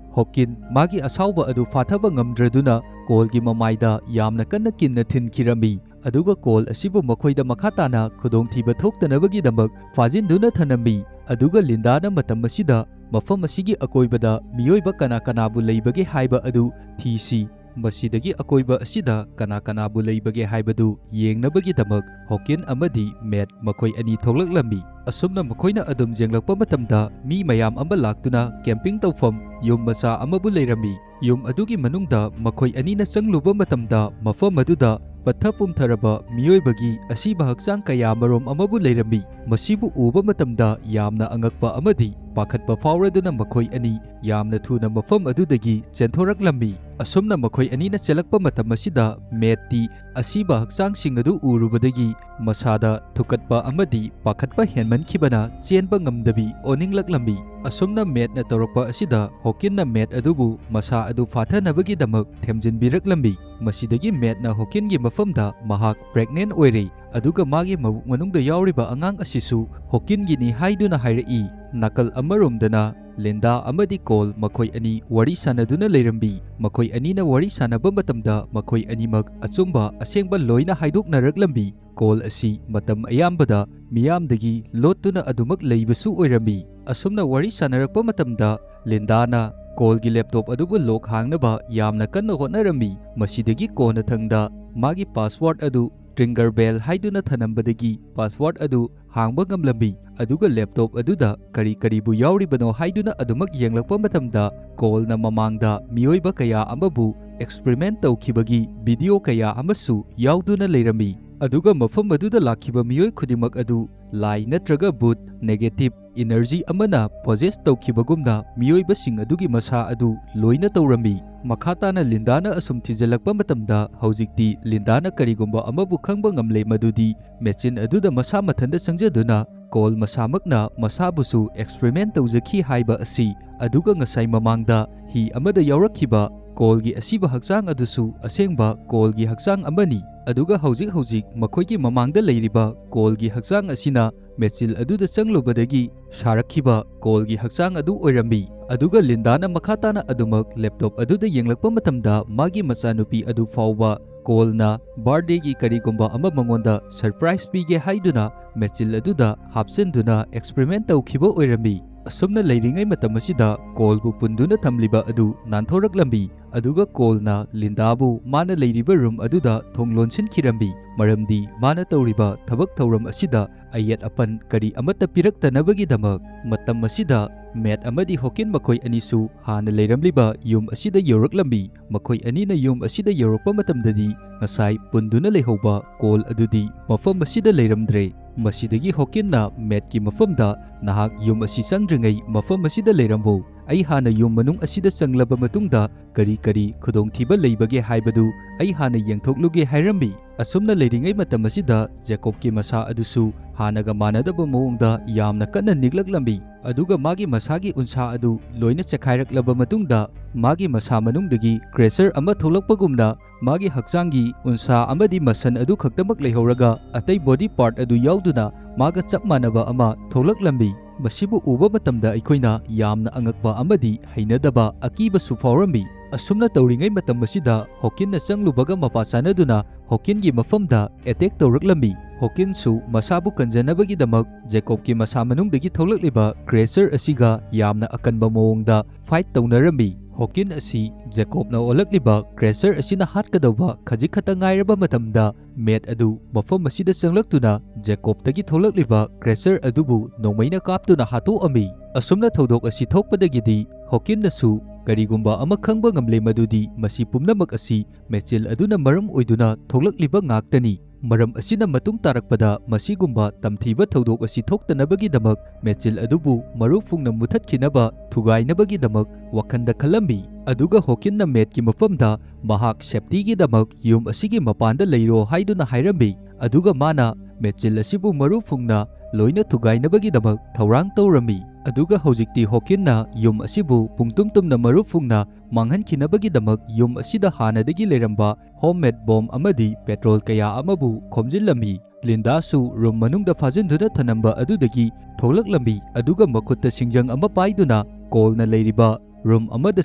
ꯍꯣꯀꯤꯟ ꯃꯥꯒꯤ ꯑꯁꯥꯎꯕ ꯑꯗꯨ ꯐꯥꯊꯕ ꯉꯝꯗ꯭ꯔꯗꯨꯅ ꯀꯣꯜꯒꯤ ꯃꯃꯥꯏꯗ ꯌꯥꯝꯅ ꯀꯟꯅ ꯀꯤꯟꯅ ꯊꯤꯟꯈꯤꯔꯝꯃꯤ꯫ ꯑꯗꯨꯒ ꯀꯣꯜ ꯑꯁꯤꯕꯨ ꯃꯈꯣꯏꯗ ꯃꯈꯥ ꯇꯥꯅ ꯈꯨꯗꯣꯡꯊꯤꯕ ꯊꯣꯛꯇꯅꯕꯒꯤꯗꯃꯛ ꯐꯥꯖꯤꯟꯗꯨꯅ ꯊꯅꯝꯃꯤ꯫ ꯑꯗꯨꯒ ꯂꯤꯟꯗꯥꯅ ꯃꯇꯝ ꯑꯁꯤꯗ ꯃꯐꯝ ꯑꯁꯤꯒꯤ ꯑꯀꯣꯏꯕꯗ ꯃꯤꯑꯣꯏꯕ ꯀꯅꯥ ꯀꯅꯥꯕꯨ ꯂꯩꯕꯒꯦ ꯍꯥꯏꯕ ꯑꯗꯨ ꯊꯤꯁꯤ꯫ ꯃꯁꯤꯗꯒꯤ ꯑꯀꯣꯏꯕ ꯑꯁꯤꯗ ꯀꯅꯥ ꯀꯅꯥꯕꯨ ꯂꯩꯕꯒꯦ ꯍꯥꯏꯕꯗꯨ ꯌꯦꯡꯅꯕꯒꯤꯗꯃꯛ ꯍꯣꯀꯤꯟ ꯑꯃꯗꯤ ꯃꯦꯠ ꯃꯈꯣꯏ ꯑꯅꯤ ꯊꯣꯛꯂꯛꯂꯝꯃꯤ꯫ ꯑꯁꯨꯝꯅ ꯃꯈꯣꯏꯅ ꯑꯗꯨꯝ ꯌꯦꯡꯂꯛꯄ ꯃꯇꯝꯗ ꯃꯤ ꯃꯌꯥꯝ ꯑꯃ ꯂꯥꯛꯇꯨꯅ camping ꯇꯧꯐꯝ ꯌꯨꯝ ꯃꯆꯥ ꯑꯃꯕꯨ ꯂꯩꯔꯝꯃꯤ꯫ ꯌꯨꯝ ꯑꯗꯨꯒꯤ ꯃꯅꯨꯡꯗ ꯃꯈꯣꯏ ꯑꯅꯤꯅ ꯆꯪꯂꯨꯕ ꯃꯇꯝꯗ, ꯃꯐꯝ ꯑꯗꯨꯗ ꯄꯠꯊ ꯄꯨꯝꯊꯔꯕ ꯃꯤꯑꯣꯏꯕꯒꯤ ꯑꯁꯤꯕ ꯍꯛꯆꯥꯡ ꯀꯌꯥ ꯃꯔꯨꯝ ꯑꯃꯕꯨ ꯂꯩꯔꯝꯃꯤ꯫ ꯃꯁꯤꯕꯨ ꯎꯕ ꯃꯇꯝꯗ ꯌꯥꯝꯅ ꯑꯉꯛꯄ ꯑꯃꯗꯤ ꯄꯥꯈꯠꯄ ꯐꯥꯎꯔꯗꯨꯅ ꯃꯈꯣꯏ ꯑꯅꯤ ꯌꯥꯝꯅ ꯊꯨꯅ ꯃꯐꯝ ꯑꯗꯨꯗꯒꯤ ꯆꯦꯟꯊꯣꯔꯛꯂꯝꯃꯤ꯫ ꯑꯁꯨꯝꯅ ꯃꯈꯣꯏ ꯑꯅꯤꯅ ꯆꯦꯜꯂꯛꯄ ꯃꯇꯝ ꯑꯁꯤꯗ, ꯃꯦꯠꯇꯤ ꯑꯁꯤꯕ ꯍꯛꯆꯥꯡꯁꯤꯡ ꯑꯗꯨ ꯎꯔꯨꯕꯗꯒꯤ ꯃꯁꯥꯗ ꯊꯨꯀꯠꯄ ꯑꯃꯗꯤ ꯄꯥꯈꯠꯄ ꯍꯦꯟꯃꯟꯈꯤꯕꯅ ꯆꯦꯟꯕ ꯉꯝꯗꯕꯤ ꯑꯣꯅꯤꯡꯂꯛꯂꯝꯃꯤ꯫ ꯑꯁꯨꯝꯅ ꯃꯦꯠꯅ ꯇꯧꯔꯛꯄ ꯑꯁꯤꯗ ꯍꯣꯀꯤꯟꯅ ꯃꯦꯠ ꯑꯗꯨꯕꯨ ꯃꯁꯥ ꯑꯗꯨ ꯐꯥꯊꯅꯕꯒꯤꯗꯃꯛ ꯊꯦꯝꯖꯤꯟꯕꯤꯔꯛꯂꯝꯃꯤ꯫ ꯃꯁꯤꯗꯒꯤ ꯃꯦꯠꯅ ꯍꯣꯀꯤꯟꯒꯤ ꯃꯐꯝꯗ ꯃꯍꯥꯛ pregnant ꯑꯣꯏꯔꯦ, ꯑꯗꯨꯒ ꯃꯥꯒꯤ ꯃꯕꯨꯛ ꯃꯅꯨꯡꯗ ꯌꯥꯎꯔꯤꯕ ꯑꯉꯥꯡ ꯑꯁꯤꯁꯨ ꯍꯣꯀꯤꯟꯒꯤꯅꯤ ꯍꯥꯏꯗꯨꯅ ꯍꯥꯏꯔꯛꯏ꯫ ꯅꯥꯀꯜ ꯑꯃꯔꯣꯝꯗꯅ ꯂꯤꯟꯗꯥ ꯑꯃꯗꯤ ꯀꯣꯜ ꯃꯈꯣꯏ ꯑꯅꯤ ꯋꯥꯔꯤ ꯁꯥꯟꯅꯗꯨꯅ ꯂꯩꯔꯝꯃꯤ꯫ ꯃꯈꯣꯏ ꯑꯅꯤꯅ ꯋꯥꯔꯤ ꯁꯥꯟꯅꯕ ꯃꯇꯝꯗ ꯃꯈꯣꯏ ꯑꯅꯤꯃꯛ ꯑꯆꯨꯝꯕ ꯑꯁꯦꯡꯕ ꯂꯣꯏꯅ ꯍꯥꯏꯗꯣꯛꯅꯔꯛꯂꯝꯃꯤ꯫ ꯀꯣꯜ ꯑꯁꯤ ꯃꯇꯝ ꯑꯌꯥꯝꯕꯗ ꯃꯤꯌꯥꯝꯗꯒꯤ ꯂꯣꯠꯇꯨꯅ ꯑꯗꯨꯃꯛ ꯂꯩꯕꯁꯨ ꯑꯣꯏꯔꯝꯃꯤ꯫ ꯑꯁꯨꯝꯅ ꯋꯥꯔꯤ ꯁꯥꯟꯅꯔꯛꯄ ꯃꯇꯝꯗ ꯂꯤꯟꯗꯥꯅ ꯀꯣꯜꯒꯤ laptop ꯑꯗꯨꯕꯨ lock ꯍꯥꯡꯅꯕ ꯌꯥꯝꯅ ꯀꯟꯅ ꯍꯣꯠꯅꯔꯝꯃꯤ꯫ ꯃꯁꯤꯗꯒꯤ ꯀꯣꯟꯅꯊꯪꯗ ꯃꯥꯒꯤ password ꯑꯗꯨ Tinkerbell ꯍꯥꯏꯗꯨꯅ ꯊꯅꯝꯕꯗꯒꯤ password ꯑꯗꯨ ꯍꯥꯡꯕ ꯉꯝꯂꯝꯃꯤ꯫ ꯑꯗꯨꯒ laptop ꯑꯗꯨꯗ ꯀꯔꯤ ꯀꯔꯤꯕꯨ ꯌꯥꯎꯔꯤꯕꯅꯣ ꯍꯥꯏꯗꯨꯅ ꯑꯗꯨꯃꯛ ꯌꯦꯡꯂꯛꯄ ꯃꯇꯝꯗ, ꯀꯣꯜꯅ ꯃꯃꯥꯡꯗ ꯃꯤꯑꯣꯏꯕ ꯀꯌꯥ ꯑꯃꯕꯨ experiment ꯇꯧꯈꯤꯕꯒꯤ video ꯀꯌꯥ ꯑꯃꯁꯨ ꯌꯥꯎꯗꯨꯅ ꯂꯩꯔꯝꯃꯤ꯫ ꯑꯗꯨꯒ ꯃꯐꯝ ꯑꯗꯨꯗ ꯂꯥꯛꯈꯤꯕ ꯃꯤꯑꯣꯏ ꯈꯨꯗꯤꯡꯃꯛ ꯑꯗꯨ ꯂꯥꯏ ꯅꯠꯇ꯭ꯔꯒ ꯚꯨꯠ, negative energy ꯑꯃꯅ possess ꯇꯧꯈꯤꯕꯒꯨꯝꯅ ꯃꯤꯑꯣꯏꯕꯁꯤꯡ ꯑꯗꯨꯒꯤ ꯃꯁꯥ ꯑꯗꯨ ꯂꯣꯏꯅ ꯇꯧꯔꯝꯃꯤ꯫ ꯃꯈꯥ ꯇꯥꯅ ꯂꯤꯟꯗꯥꯅ ꯑꯁꯨꯝ ꯊꯤꯖꯤꯜꯂꯛꯄ ꯃꯇꯝꯗ, ꯍꯧꯖꯤꯛꯇꯤ ꯂꯤꯟꯗꯥꯅ ꯀꯔꯤꯒꯨꯝꯕ ꯑꯃꯕꯨ ꯈꯪꯕ ꯉꯝꯂꯦ, ꯃꯗꯨꯗꯤ machine ꯑꯗꯨꯗ ꯃꯁꯥ ꯃꯊꯟꯇ ꯆꯪꯖꯗꯨꯅ ꯀꯣꯜ ꯃꯁꯥꯃꯛꯅ ꯃꯁꯥꯕꯨꯁꯨ experiment ꯇꯧꯖꯈꯤ ꯍꯥꯏꯕ ꯑꯁꯤ꯫ ꯑꯗꯨꯒ ꯉꯁꯥꯏ ꯃꯃꯥꯡꯗ ꯍꯤ ꯑꯃꯗ ꯌꯥꯎꯔꯛꯈꯤꯕ ꯀꯣꯜꯒꯤ ꯑꯁꯤꯕ ꯍꯛꯆꯥꯡ ꯑꯗꯨꯁꯨ ꯑꯁꯦꯡꯕ ꯀꯣꯜꯒꯤ ꯍꯛꯆꯥꯡ ꯑꯃꯅꯤ꯫ ꯑꯗꯨꯒ ꯍꯧꯖꯤꯛ ꯍꯧꯖꯤꯛ ꯃꯈꯣꯏꯒꯤ ꯃꯃꯥꯡꯗ ꯂꯩꯔꯤꯕ ꯀꯣꯜꯒꯤ ꯍꯛꯆꯥꯡ ꯑꯁꯤꯅ machine ꯑꯗꯨꯗ ꯆꯪꯂꯨꯕꯗꯒꯤ ꯁꯥꯔꯛꯈꯤꯕ ꯀꯣꯜꯒꯤ ꯍꯛꯆꯥꯡ ꯑꯗꯨ ꯑꯣꯏꯔꯝꯃꯤ꯫ ꯑꯗꯨꯒ ꯂꯤꯟꯗꯥꯅ ꯃꯈꯥ ꯇꯥꯅ ꯑꯗꯨꯃꯛ laptop ꯑꯗꯨꯗ ꯌꯦꯡꯂꯛꯄ ꯃꯇꯝꯗ, ꯃꯥꯒꯤ ꯃꯆꯥꯅꯨꯄꯤ ꯑꯗꯨ ꯐꯥꯎꯕ ꯀꯣꯜꯅ birthdayꯒꯤ ꯀꯔꯤꯒꯨꯝꯕ ꯑꯃ ꯃꯉꯣꯟꯗ surprise ꯄꯤꯒꯦ ꯍꯥꯏꯗꯨꯅ machine ꯑꯗꯨꯗ ꯍꯥꯞꯆꯤꯟꯗꯨꯅ experiment ꯇꯧꯈꯤꯕ ꯑꯣꯏꯔꯝꯃꯤ꯫ ꯑꯁꯨꯝꯅ ꯂꯩꯔꯤꯉꯩ ꯃꯇꯝ ꯑꯁꯤꯗ ꯀꯣꯜꯕꯨ ꯄꯨꯟꯗꯨꯅ ꯊꯝꯂꯤꯕ ꯑꯗꯨ ꯅꯥꯟꯊꯣꯔꯛꯂꯝꯃꯤ, ꯑꯗꯨꯒ ꯀꯣꯜꯅ ꯂꯤꯟꯗꯥꯕꯨ ꯃꯥꯅ ꯂꯩꯔꯤꯕ ꯔꯨꯝ ꯑꯗꯨꯗ ꯊꯣꯡ ꯂꯣꯟꯁꯤꯟꯈꯤꯔꯝꯃꯤ, ꯃꯔꯝꯗꯤ ꯃꯥꯅ ꯇꯧꯔꯤꯕ ꯊꯕꯛ ꯊꯧꯔꯝ ꯑꯁꯤꯗ ꯑꯌꯦꯠ ꯑꯄꯟ ꯀꯔꯤ ꯑꯃꯠꯇ ꯄꯤꯔꯛꯇꯅꯕꯒꯤꯗꯃꯛ꯫ ꯃꯇꯝ ꯑꯁꯤꯗ ꯃꯦꯠ ꯑꯃꯗꯤ ꯍꯣꯀꯤꯟ ꯃꯈꯣꯏ ꯑꯅꯤꯁꯨ ꯍꯥꯟꯅ ꯂꯩꯔꯝꯂꯤꯕ ꯌꯨꯝ ꯑꯁꯤꯗ ꯌꯧꯔꯛꯂꯝꯃꯤ꯫ ꯃꯈꯣꯏ ꯑꯅꯤꯅ ꯌꯨꯝ ꯑꯁꯤꯗ ꯌꯧꯔꯛꯄ ꯃꯇꯝꯗꯗꯤ ꯉꯁꯥꯏ ꯄꯨꯟꯗꯨꯅ ꯂꯩꯍꯧꯕ ꯀꯣꯜ ꯑꯗꯨꯗꯤ ꯃꯐꯝ ꯑꯁꯤꯗ ꯂꯩꯔꯝꯗ꯭ꯔꯦ꯫ ꯃꯁꯤꯗꯒꯤ ꯍꯣꯀꯤꯟꯅ ꯃꯦꯠꯀꯤ ꯃꯐꯝꯗ, "ꯅꯍꯥꯛ ꯌꯨꯝ ꯑꯁꯤ ꯆꯪꯗ꯭ꯔꯤꯉꯩ ꯃꯐꯝ ꯑꯁꯤꯗ ꯂꯩꯔꯝꯃꯨ꯫ ꯑꯩ ꯍꯥꯟꯅ ꯌꯨꯝ ꯃꯅꯨꯡ ꯑꯁꯤꯗ ꯆꯪꯂꯕ ꯃꯇꯨꯡꯗ ꯀꯔꯤ ꯀꯔꯤ ꯈꯨꯗꯣꯡꯊꯤꯕ ꯂꯩꯕꯒꯦ ꯍꯥꯏꯕꯗꯨ ꯑꯩ ꯍꯥꯟꯅ ꯌꯦꯡꯊꯣꯛꯂꯨꯒꯦ" ꯍꯥꯏꯔꯝꯃꯤ꯫ ꯑꯁꯨꯝꯅ ꯂꯩꯔꯤꯉꯩ ꯃꯇꯝ ꯑꯁꯤꯗ ꯖꯦꯀꯣꯕꯀꯤ ꯃꯁꯥ ꯑꯗꯨꯁꯨ ꯍꯥꯟꯅꯒ ꯃꯥꯟꯅꯗꯕ ꯃꯑꯣꯡꯗ ꯌꯥꯝꯅ ꯀꯟꯅ ꯅꯤꯛꯂꯛꯂꯝꯃꯤ꯫ ꯑꯗꯨꯒ ꯃꯥꯒꯤ ꯃꯁꯥꯒꯤ ꯎꯟꯁꯥ ꯑꯗꯨ ꯂꯣꯏꯅ ꯆꯦꯛꯈꯥꯏꯔꯛꯂꯕ ꯃꯇꯨꯡꯗ ꯃꯥꯒꯤ ꯃꯁꯥ ꯃꯅꯨꯡꯗꯒꯤ ꯀ꯭ꯔꯦꯁꯔ ꯑꯃ ꯊꯣꯛꯂꯛꯄꯒꯨꯝꯅ ꯃꯥꯒꯤ ꯍꯛꯆꯥꯡꯒꯤ ꯎꯟꯁꯥ ꯑꯃꯗꯤ ꯃꯁꯟ ꯑꯗꯨ ꯈꯛꯇꯃꯛ ꯂꯩꯍꯧꯔꯒ ꯑꯇꯩ ꯕꯣꯗꯤ ꯄꯥꯔꯠ ꯑꯗꯨ ꯌꯥꯎꯗꯨꯅ ꯃꯥꯒ ꯆꯞ ꯃꯥꯟꯅꯕ ꯑꯃ ꯊꯣꯛꯂꯛꯂꯝꯃꯤ꯫ ꯃꯁꯤꯕꯨ ꯎꯕ ꯃꯇꯝꯗ ꯑꯩꯈꯣꯏꯅ ꯌꯥꯝꯅ ꯑꯉꯛꯄ ꯑꯃꯗꯤ ꯍꯩꯅꯗꯕ ꯑꯀꯤꯕꯁꯨ ꯐꯥꯎꯔꯝꯃꯤ꯫ ꯑꯁꯨꯝꯅ ꯇꯧꯔꯤꯉꯩ ꯃꯇꯝ ꯑꯁꯤꯗ ꯍꯣꯀꯤꯟꯅ ꯆꯪꯂꯨꯕꯒ ꯃꯄꯥ ꯆꯥꯅꯗꯨꯅ ꯍꯣꯀꯤꯟꯒꯤ ꯃꯐꯝꯗ ꯑꯦꯇꯦꯛ ꯇꯧꯔꯛꯂꯝꯃꯤ꯫ ꯍꯣꯀꯤꯟꯁꯨ ꯃꯁꯥꯕꯨ ꯀꯟꯖꯅꯕꯒꯤꯗꯃꯛ ꯖꯦꯀꯣꯕꯀꯤ ꯃꯁꯥ ꯃꯅꯨꯡꯗꯒꯤ ꯊꯣꯛꯂꯛꯂꯤꯕ ꯀ꯭ꯔꯦꯁꯔ ꯑꯁꯤꯒ ꯌꯥꯝꯅ ꯑꯀꯟꯕ ꯃꯑꯣꯡꯗ ꯐꯥꯏꯠ ꯇꯧꯅꯔꯝꯃꯤ꯫ ꯍꯣꯀꯤꯟ ꯑꯁꯤ ꯖꯦꯀꯣꯕꯅ ꯑꯣꯜꯂꯛꯂꯤꯕ ꯀ꯭ꯔꯦꯁꯔ ꯑꯁꯤꯅ ꯍꯥꯠꯀꯗꯧꯕ ꯈꯖꯤꯛ ꯈꯛꯇ ꯉꯥꯏꯔꯕ ꯃꯇꯝꯗ ꯃꯦꯠ ꯑꯗꯨ ꯃꯐꯝ ꯑꯁꯤꯗ ꯆꯪꯂꯛꯇꯨꯅ ꯖꯦꯀꯣꯕꯇꯒꯤ ꯊꯣꯛꯂꯛꯂꯤꯕ ꯀ꯭ꯔꯦꯁꯔ ꯑꯗꯨꯕꯨ ꯅꯣꯡꯃꯩꯅ ꯀꯥꯞꯇꯨꯅ ꯍꯥꯠꯇꯣꯛꯑꯝꯃꯤ꯫ ꯑꯁꯨꯝꯅ ꯊꯧꯗꯣꯛ ꯑꯁꯤ ꯊꯣꯛꯄꯗꯒꯤꯗꯤ ꯍꯣꯀꯤꯟꯅꯁꯨ ꯀꯔꯤꯒꯨꯝꯕ ꯑꯃ ꯈꯪꯕ ꯉꯝꯂꯦ, ꯃꯗꯨꯗꯤ ꯃꯁꯤ ꯄꯨꯝꯅꯃꯛ ꯑꯁꯤ ꯃꯦꯆꯤꯜ ꯑꯗꯨꯅ ꯃꯔꯝ ꯑꯣꯏꯗꯨꯅ ꯊꯣꯛꯂꯛꯂꯤꯕ ꯉꯥꯛꯇꯅꯤ꯫ ꯃꯔꯝ ꯑꯁꯤꯅ ꯃꯇꯨꯡ ꯇꯥꯔꯛꯄꯗ ꯃꯁꯤꯒꯨꯝꯕ ꯇꯝꯊꯤꯕ ꯊꯧꯗꯣꯛ ꯑꯁꯤ ꯊꯣꯛꯇꯅꯕꯒꯤꯗꯃꯛ ꯃꯦꯆꯤꯜ ꯑꯗꯨꯕꯨ ꯃꯔꯨ ꯐꯨꯡꯅ ꯃꯨꯊꯠꯈꯤꯅꯕ ꯊꯨꯒꯥꯏꯅꯕꯒꯤꯗꯃꯛ ꯋꯥꯈꯜꯗ ꯈꯜꯂꯝꯃꯤ꯫ ꯑꯗꯨꯒ ꯍꯣꯀꯤꯟꯅ ꯃꯦꯠꯀꯤ ꯃꯐꯝꯗ ꯃꯍꯥꯛ ꯁꯦꯞꯇꯤꯒꯤꯗꯃꯛ ꯌꯨꯝ ꯑꯁꯤꯒꯤ ꯃꯄꯥꯟꯗ ꯂꯩꯔꯣ ꯍꯥꯏꯗꯨꯅ ꯍꯥꯏꯔꯝꯃꯤ꯫ ꯑꯗꯨꯒ ꯃꯥꯅ ꯃꯦꯆꯤꯜ ꯑꯁꯤꯕꯨ ꯃꯔꯨ ꯐꯨꯡꯅ ꯂꯣꯏꯅ ꯊꯨꯒꯥꯏꯅꯕꯒꯤꯗꯃꯛ ꯊꯧꯔꯥꯡ ꯇꯧꯔꯝꯃꯤ꯫ ꯑꯗꯨꯒ ꯍꯧꯖꯤꯛꯇꯤ ꯍꯣꯀꯤꯟꯅ ꯌꯨꯝ ꯑꯁꯤꯕꯨ ꯄꯨꯡꯇꯨꯝ ꯇꯨꯝꯅ ꯃꯔꯨ ꯐꯨꯡꯅ ꯃꯥꯡꯍꯟꯈꯤꯅꯕꯒꯤꯗꯃꯛ ꯌꯨꯝ ꯑꯁꯤꯗ ꯍꯥꯟꯅꯗꯒꯤ ꯂꯩꯔꯝꯕ ꯍꯣꯝꯃꯦꯗ ꯕꯣꯝ ꯑꯃꯗꯤ ꯄꯦꯇ꯭ꯔꯣꯜ ꯀꯌꯥ ꯑꯃꯕꯨ ꯈꯣꯝꯖꯤꯜꯂꯝꯃꯤ꯫ ꯂꯤꯟꯗꯥꯁꯨ ꯔꯨꯝ ꯃꯅꯨꯡꯗ ꯐꯥꯖꯤꯟꯗꯨꯅ ꯊꯅꯝꯕ ꯑꯗꯨꯗꯒꯤ ꯊꯣꯛꯂꯛꯂꯝꯃꯤ, ꯑꯗꯨꯒ ꯃꯈꯨꯠꯇ ꯁꯤꯡꯖꯪ ꯑꯃ ꯄꯥꯏꯗꯨꯅ ꯀꯣꯜꯅ ꯂꯩꯔꯤꯕ ꯔꯨꯝ ꯑꯃꯗ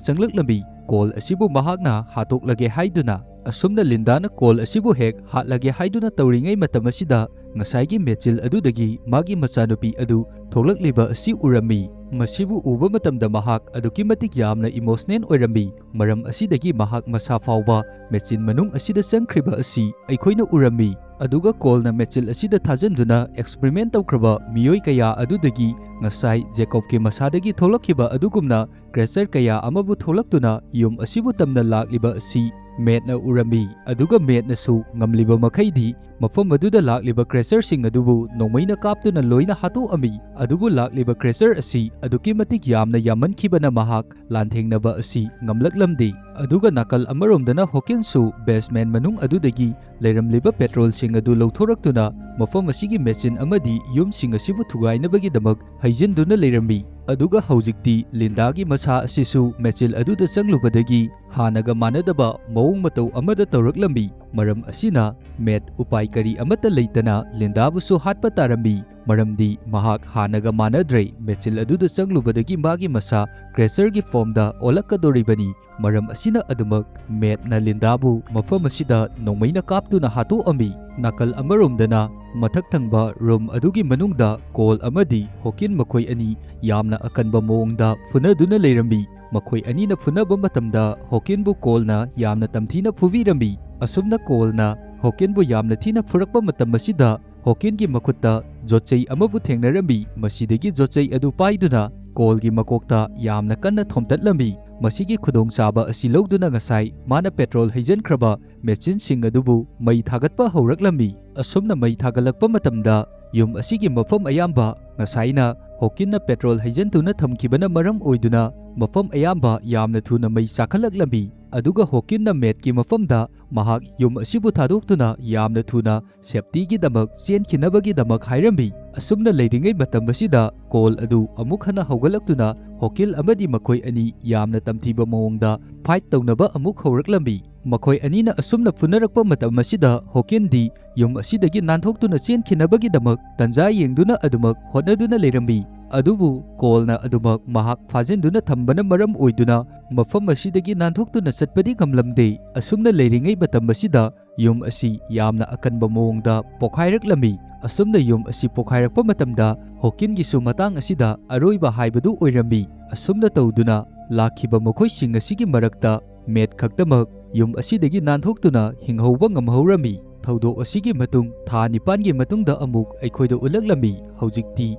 ꯆꯪꯂꯛꯂꯝꯃꯤ꯫ ꯀꯣꯜ ꯑꯁꯤꯕꯨ ꯃꯍꯥꯛꯅ ꯍꯥꯠꯇꯣꯛꯂꯒꯦ ꯍꯥꯏꯗꯨꯅ꯫ ꯑꯁꯨꯝꯅ ꯂꯤꯟꯗꯥꯅ ꯀꯣꯜ ꯑꯁꯤꯕꯨ ꯍꯦꯛ ꯍꯥꯠꯂꯒꯦ ꯍꯥꯏꯗꯨꯅ ꯇꯧꯔꯤꯉꯩ ꯃꯇꯝ ꯑꯁꯤꯗ ꯉꯁꯥꯏꯒꯤ ꯃꯦꯆꯤꯜ ꯑꯗꯨꯗꯒꯤ ꯃꯥꯒꯤ ꯃꯆꯥꯅꯨꯄꯤ ꯑꯗꯨ ꯊꯣꯛꯂꯛꯂꯤꯕ ꯑꯁꯤ ꯎꯔꯝꯃꯤ꯫ ꯃꯁꯤꯕꯨ ꯎꯕ ꯃꯇꯝꯗ ꯃꯍꯥꯛ ꯑꯗꯨꯛꯀꯤ ꯃꯇꯤꯛ ꯌꯥꯝꯅ emotional ꯑꯣꯏꯔꯝꯃꯤ꯫ ꯃꯔꯝ ꯑꯁꯤꯗꯒꯤ ꯃꯍꯥꯛ ꯃꯁꯥ ꯐꯥꯎꯕ ꯃꯦꯆꯤꯟ ꯃꯅꯨꯡ ꯑꯁꯤꯗ ꯆꯪꯈ꯭ꯔꯤꯕ ꯑꯁꯤ ꯑꯩꯈꯣꯏꯅ ꯎꯔꯝꯃꯤ꯫ ꯑꯗꯨꯒ ꯀꯣꯜꯅ ꯃꯦꯆꯤꯟ ꯑꯁꯤꯗ ꯊꯥꯖꯤꯟꯗꯨꯅ experiment ꯇꯧꯈ꯭ꯔꯕ ꯃꯤꯑꯣꯏ ꯀꯌꯥ ꯑꯗꯨꯗꯒꯤ ꯉꯁꯥꯏ ꯖꯦꯀꯣꯕꯀꯤ ꯃꯁꯥꯗꯒꯤ ꯊꯣꯛꯂꯛꯈꯤꯕ ꯑꯗꯨꯒꯨꯝꯅ creature ꯀꯌꯥ ꯑꯃꯕꯨ ꯊꯣꯛꯂꯛꯇꯨꯅ ꯌꯨꯝ ꯑꯁꯤꯕꯨ ꯇꯝꯅ ꯂꯥꯛꯂꯤꯕ ꯑꯁꯤ ꯃꯦꯠꯅ ꯎꯔꯝꯃꯤ꯫ ꯑꯗꯨꯒ ꯃꯦꯠꯅꯁꯨ ꯉꯝꯂꯤꯕ ꯃꯈꯩꯗꯤ ꯃꯐꯝ ꯑꯗꯨꯗ ꯂꯥꯛꯂꯤꯕ creatureꯁꯤꯡ ꯑꯗꯨꯕꯨ ꯅꯣꯡꯃꯩꯅ ꯀꯥꯞꯇꯨꯅ ꯂꯣꯏꯅ ꯍꯥꯠꯇꯣꯛꯑꯝꯃꯤ꯫ ꯑꯗꯨꯕꯨ ꯂꯥꯛꯂꯤꯕ creature ꯑꯁꯤ ꯑꯗꯨꯛꯀꯤ ꯃꯇꯤꯛ ꯌꯥꯝꯅ ꯌꯥꯝꯃꯟꯈꯤꯕꯅ ꯃꯍꯥꯛ ꯂꯥꯟꯊꯦꯡꯅꯕ ꯑꯁꯤ ꯉꯝꯂꯛꯂꯝꯗꯦ꯫ ꯑꯗꯨꯒ ꯅꯥꯀꯜ ꯑꯃꯔꯣꯝꯗꯅ ꯍꯣꯀꯤꯟꯁꯨ basement ꯃꯅꯨꯡ ꯑꯗꯨꯗꯒꯤ ꯂꯩꯔꯝꯂꯤꯕ petrolꯁꯤꯡ ꯑꯗꯨ ꯂꯧꯊꯣꯔꯛꯇꯨꯅ ꯃꯐꯝ ꯑꯁꯤꯒꯤ ꯃꯦꯆꯤꯟ ꯑꯃꯗꯤ ꯌꯨꯝꯁꯤꯡ ꯑꯁꯤꯕꯨ ꯊꯨꯒꯥꯏꯅꯕꯒꯤꯗꯃꯛ ꯍꯩꯖꯤꯟꯗꯨꯅ ꯂꯩꯔꯝꯃꯤ꯫ ꯑꯗꯨꯒ ꯍꯧꯖꯤꯛꯇꯤ ꯂꯤꯟꯗꯥꯒꯤ ꯃꯁꯥ ꯑꯁꯤꯁꯨ ꯃꯦꯆꯤꯟ ꯑꯗꯨꯗ ꯆꯪꯂꯨꯕꯗꯒꯤ ꯍꯥꯟꯅꯒ ꯃꯥꯟꯅꯗꯕ ꯃꯑꯣꯡ ꯃꯇꯧ ꯑꯃꯗ ꯇꯧꯔꯛꯂꯝꯃꯤ꯫ ꯃꯔꯝ ꯑꯁꯤꯅ ꯃꯦꯠ ꯎꯄꯥꯏ ꯀꯔꯤ ꯑꯃꯠꯇ ꯂꯩꯇꯅ ꯂꯤꯟꯗꯥꯕꯨꯁꯨ ꯍꯥꯠꯄ ꯇꯥꯔꯝꯃꯤ꯫ ꯃꯔꯝꯗꯤ ꯃꯍꯥꯛ ꯍꯥꯟꯅꯒ ꯃꯥꯟꯅꯗ꯭ꯔꯦ, ꯃꯦꯆꯤꯟ ꯑꯗꯨꯗ ꯆꯪꯂꯨꯕꯗꯒꯤ ꯃꯥꯒꯤ ꯃꯁꯥ creatureꯒꯤ formꯗ ꯑꯣꯜꯂꯛꯀꯗꯧꯔꯤꯕꯅꯤ꯫ ꯃꯔꯝ ꯑꯁꯤꯅ ꯑꯗꯨꯃꯛ ꯃꯦꯠꯅ ꯂꯤꯟꯗꯥꯕꯨ ꯃꯐꯝ ꯑꯁꯤꯗ ꯅꯣꯡꯃꯩꯅ ꯀꯥꯞꯇꯨꯅ ꯍꯥꯠꯇꯣꯛꯑꯝꯃꯤ꯫ ꯅꯥꯀꯜ ꯑꯃꯔꯣꯝꯗꯅ ꯃꯊꯛ ꯊꯪꯕ room ꯑꯗꯨꯒꯤ ꯃꯅꯨꯡꯗ ꯀꯣꯜ ꯑꯃꯗꯤ ꯍꯣꯀꯤꯟ ꯃꯈꯣꯏ ꯑꯅꯤ ꯌꯥꯝꯅ ꯑꯀꯟꯕ ꯃꯑꯣꯡꯗ ꯐꯨꯅꯗꯨꯅ ꯂꯩꯔꯝꯃꯤ꯫ ꯃꯈꯣꯏ ꯑꯅꯤꯅ ꯐꯨꯅꯕ ꯃꯇꯝꯗ ꯍꯣꯀꯤꯟꯕꯨ ꯀꯣꯜꯅ ꯌꯥꯝꯅ ꯇꯝꯊꯤꯅ ꯐꯨꯕꯤꯔꯝꯃꯤ꯫ ꯑꯁꯨꯝꯅ ꯀꯣꯜꯅ ꯍꯣꯀꯤꯟꯕꯨ ꯌꯥꯝꯅ ꯊꯤꯅ ꯐꯨꯔꯛꯄ ꯃꯇꯝ ꯑꯁꯤꯗ ꯍꯣꯀꯤꯟꯒꯤ ꯃꯈꯨꯠꯇ ꯖꯣꯠꯆꯩ ꯑꯃꯕꯨ ꯊꯦꯡꯅꯔꯝꯃꯤ꯫ ꯃꯁꯤꯗꯒꯤ ꯖꯣꯠꯆꯩ ꯑꯗꯨ ꯄꯥꯏꯗꯨꯅ ꯀꯣꯜꯒꯤ ꯃꯀꯣꯛꯇ ꯌꯥꯝꯅ ꯀꯟꯅ ꯊꯣꯝꯇꯠꯂꯝꯃꯤ꯫ ꯃꯁꯤꯒꯤ ꯈꯨꯗꯣꯡꯆꯥꯕ ꯑꯁꯤ ꯂꯧꯗꯨꯅ ꯉꯁꯥꯏ ꯃꯥꯅ petrol ꯍꯩꯖꯤꯟꯈ꯭ꯔꯕ ꯃꯦꯆꯤꯟꯁꯤꯡ ꯑꯗꯨꯕꯨ ꯃꯩ ꯊꯥꯒꯠꯄ ꯍꯧꯔꯛꯂꯝꯃꯤ꯫ ꯑꯁꯨꯝꯅ ꯃꯩ ꯊꯥꯒꯠꯂꯛꯄ ꯃꯇꯝꯗ ꯌꯨꯝ ꯑꯁꯤꯒꯤ ꯃꯐꯝ ꯑꯌꯥꯝꯕ ꯉꯁꯥꯏꯅ ꯍꯣꯀꯤꯟꯅ petrol ꯍꯩꯖꯤꯟꯗꯨꯅ ꯊꯝꯈꯤꯕꯅ ꯃꯔꯝ ꯑꯣꯏꯗꯨꯅ ꯃꯐꯝ ꯑꯌꯥꯝꯕ ꯌꯥꯝꯅ ꯊꯨꯅ ꯃꯩ ꯆꯥꯈꯠꯂꯛꯂꯝꯃꯤ꯫ ꯑꯗꯨꯒ ꯍꯣꯀꯤꯟꯅ ꯃꯦꯠꯀꯤ ꯃꯐꯝꯗ ꯃꯍꯥꯛ ꯌꯨꯝ ꯑꯁꯤꯕꯨ ꯊꯥꯗꯣꯛꯇꯨꯅ ꯌꯥꯝꯅ ꯊꯨꯅ safetyꯒꯤꯗꯃꯛ ꯆꯦꯟꯈꯤꯅꯕꯒꯤꯗꯃꯛ ꯍꯥꯏꯔꯝꯃꯤ꯫ ꯑꯁꯨꯝꯅ ꯂꯩꯔꯤꯉꯩ ꯃꯇꯝ ꯑꯁꯤꯗ ꯀꯣꯜ ꯑꯗꯨ ꯑꯃꯨꯛ ꯍꯟꯅ ꯍꯧꯒꯠꯂꯛꯇꯨꯅ ꯍꯣꯀꯤꯟ ꯑꯃꯗꯤ ꯃꯈꯣꯏ ꯑꯅꯤ ꯌꯥꯝꯅ ꯇꯝꯊꯤꯕ ꯃꯑꯣꯡꯗ fight ꯇꯧꯅꯕ ꯑꯃꯨꯛ ꯍꯧꯔꯛꯂꯝꯃꯤ꯫ ꯃꯈꯣꯏ ꯑꯅꯤꯅ ꯑꯁꯨꯝꯅ ꯐꯨꯅꯔꯛꯄ ꯃꯇꯝ ꯑꯁꯤꯗ ꯍꯣꯀꯤꯟꯗꯤ ꯌꯨꯝ ꯑꯁꯤꯗꯒꯤ ꯅꯥꯟꯊꯣꯛꯇꯨꯅ ꯆꯦꯟꯈꯤꯅꯕꯒꯤꯗꯃꯛ ꯇꯟꯖꯥ ꯌꯦꯡꯗꯨꯅ ꯑꯗꯨꯃꯛ ꯍꯣꯠꯅꯗꯨꯅ ꯂꯩꯔꯝꯃꯤ꯫ ꯑꯗꯨꯕꯨ ꯀꯣꯜꯅ ꯑꯗꯨꯃꯛ ꯃꯍꯥꯛ ꯐꯥꯖꯤꯟꯗꯨꯅ ꯊꯝꯕꯅ ꯃꯔꯝ ꯑꯣꯏꯗꯨꯅ ꯃꯐꯝ ꯑꯁꯤꯗꯒꯤ ꯅꯥꯟꯊꯣꯛꯇꯨꯅ ꯆꯠꯄꯗꯤ ꯉꯝꯂꯝꯗꯦ꯫ ꯑꯁꯨꯝꯅ ꯂꯩꯔꯤꯉꯩ ꯃꯇꯝ ꯑꯁꯤꯗ ꯌꯨꯝ ꯑꯁꯤ ꯌꯥꯝꯅ ꯑꯀꯟꯕ ꯃꯑꯣꯡꯗ ꯄꯣꯈꯥꯏꯔꯛꯂꯝꯃꯤ꯫ ꯑꯁꯨꯝꯅ ꯌꯨꯝ ꯑꯁꯤ ꯄꯣꯈꯥꯏꯔꯛꯄ ꯃꯇꯝꯗ ꯍꯣꯀꯤꯟꯒꯤꯁꯨ ꯃꯇꯥꯡ ꯑꯁꯤꯗ ꯑꯔꯣꯏꯕ ꯍꯥꯏꯕꯗꯨ ꯑꯣꯏꯔꯝꯃꯤ꯫ ꯑꯁꯨꯝꯅ ꯇꯧꯗꯨꯅ ꯂꯥꯛꯈꯤꯕ ꯃꯈꯣꯏꯁꯤꯡ ꯑꯁꯤꯒꯤ ꯃꯔꯛꯇ ꯃꯦꯠ ꯈꯛꯇꯃꯛ ꯌꯨꯝ ꯑꯁꯤꯗꯒꯤ ꯅꯥꯟꯊꯣꯛꯇꯨꯅ ꯍꯤꯡꯍꯧꯕ ꯉꯝꯍꯧꯔꯝꯃꯤ꯫ ꯊꯧꯗꯣꯛ ꯑꯁꯤꯒꯤ ꯃꯇꯨꯡ ꯊꯥ ꯅꯤꯄꯥꯟꯒꯤ ꯃꯇꯨꯡꯗ ꯑꯃꯨꯛ ꯑꯩꯈꯣꯏꯗ ꯎꯠꯂꯛꯂꯝꯃꯤ꯫ ꯍꯧꯖꯤꯛꯇꯤ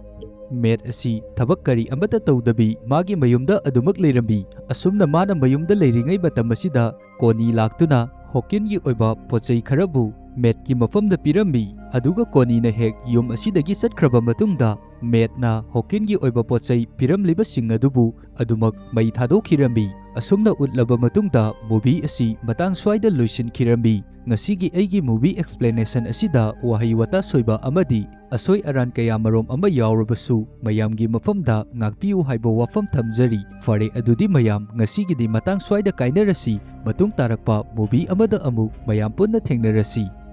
ꯃꯦꯠ ꯑꯁꯤ ꯊꯕꯛ ꯀꯔꯤ ꯑꯃꯠꯇ ꯇꯧꯗꯕꯤ ꯃꯥꯒꯤ ꯃꯌꯨꯝꯗ ꯑꯗꯨꯃꯛ ꯂꯩꯔꯝꯃꯤ꯫ ꯑꯁꯨꯝꯅ ꯃꯥꯅ ꯃꯌꯨꯝꯗ ꯂꯩꯔꯤꯉꯩ ꯃꯇꯝ ꯑꯁꯤꯗ ꯀꯣꯅꯤ ꯂꯥꯛꯇꯨꯅ ꯍꯣꯀꯤꯟꯒꯤ ꯑꯣꯏꯕ ꯄꯣꯠꯆꯩ ꯈꯔꯕꯨ ꯃꯦꯠꯀꯤ ꯃꯐꯝꯗ ꯄꯤꯔꯝꯃꯤ꯫ ꯑꯗꯨꯒ ꯀꯣꯅꯤꯅ ꯍꯦꯛ ꯌꯨꯝ ꯑꯁꯤꯗꯒꯤ ꯆꯠꯈ꯭ꯔꯕ ꯃꯇꯨꯡꯗ ꯃꯦꯠꯅ ꯍꯣꯀꯤꯟꯒꯤ ꯑꯣꯏꯕ ꯄꯣꯠꯆꯩ ꯄꯤꯔꯝꯂꯤꯕꯁꯤꯡ ꯑꯗꯨꯕꯨ ꯑꯗꯨꯃꯛ ꯃꯩ ꯊꯥꯗꯣꯛꯈꯤꯔꯝꯃꯤ꯫ ꯑꯁꯨꯝꯅ ꯎꯠꯂꯕ ꯃꯇꯨꯡꯗ movie ꯑꯁꯤ ꯃꯇꯥꯡ ꯁ꯭ꯋꯥꯏꯗ ꯂꯣꯏꯁꯤꯟꯈꯤꯔꯝꯃꯤ꯫ ꯉꯁꯤꯒꯤ ꯑꯩꯒꯤ movie explanation ꯑꯁꯤꯗ ꯋꯥꯍꯩ ꯋꯥꯇꯥ ꯁꯣꯏꯕ ꯑꯃꯗꯤ ꯑꯁꯣꯏ ꯑꯔꯥꯟ ꯀꯌꯥ ꯃꯔꯨꯝ ꯑꯃ ꯌꯥꯎꯔꯕꯁꯨ ꯃꯌꯥꯝꯒꯤ ꯃꯐꯝꯗ ꯉꯥꯛꯄꯤꯌꯨ ꯍꯥꯏꯕ ꯋꯥꯐꯝ ꯊꯝꯖꯔꯤ꯫ ꯐꯔꯦ, ꯑꯗꯨꯗꯤ ꯃꯌꯥꯝ ꯉꯁꯤꯒꯤꯗꯤ ꯃꯇꯥꯡ ꯁ꯭ꯋꯥꯏꯗ ꯀꯥꯏꯅꯔꯁꯤ꯫ ꯃꯇꯨꯡ ꯇꯥꯔꯛꯄ movie ꯑꯃꯗ ꯑꯃꯨꯛ ꯃꯌꯥꯝ ꯄꯨꯟꯅ ꯊꯦꯡꯅꯔꯁꯤ꯫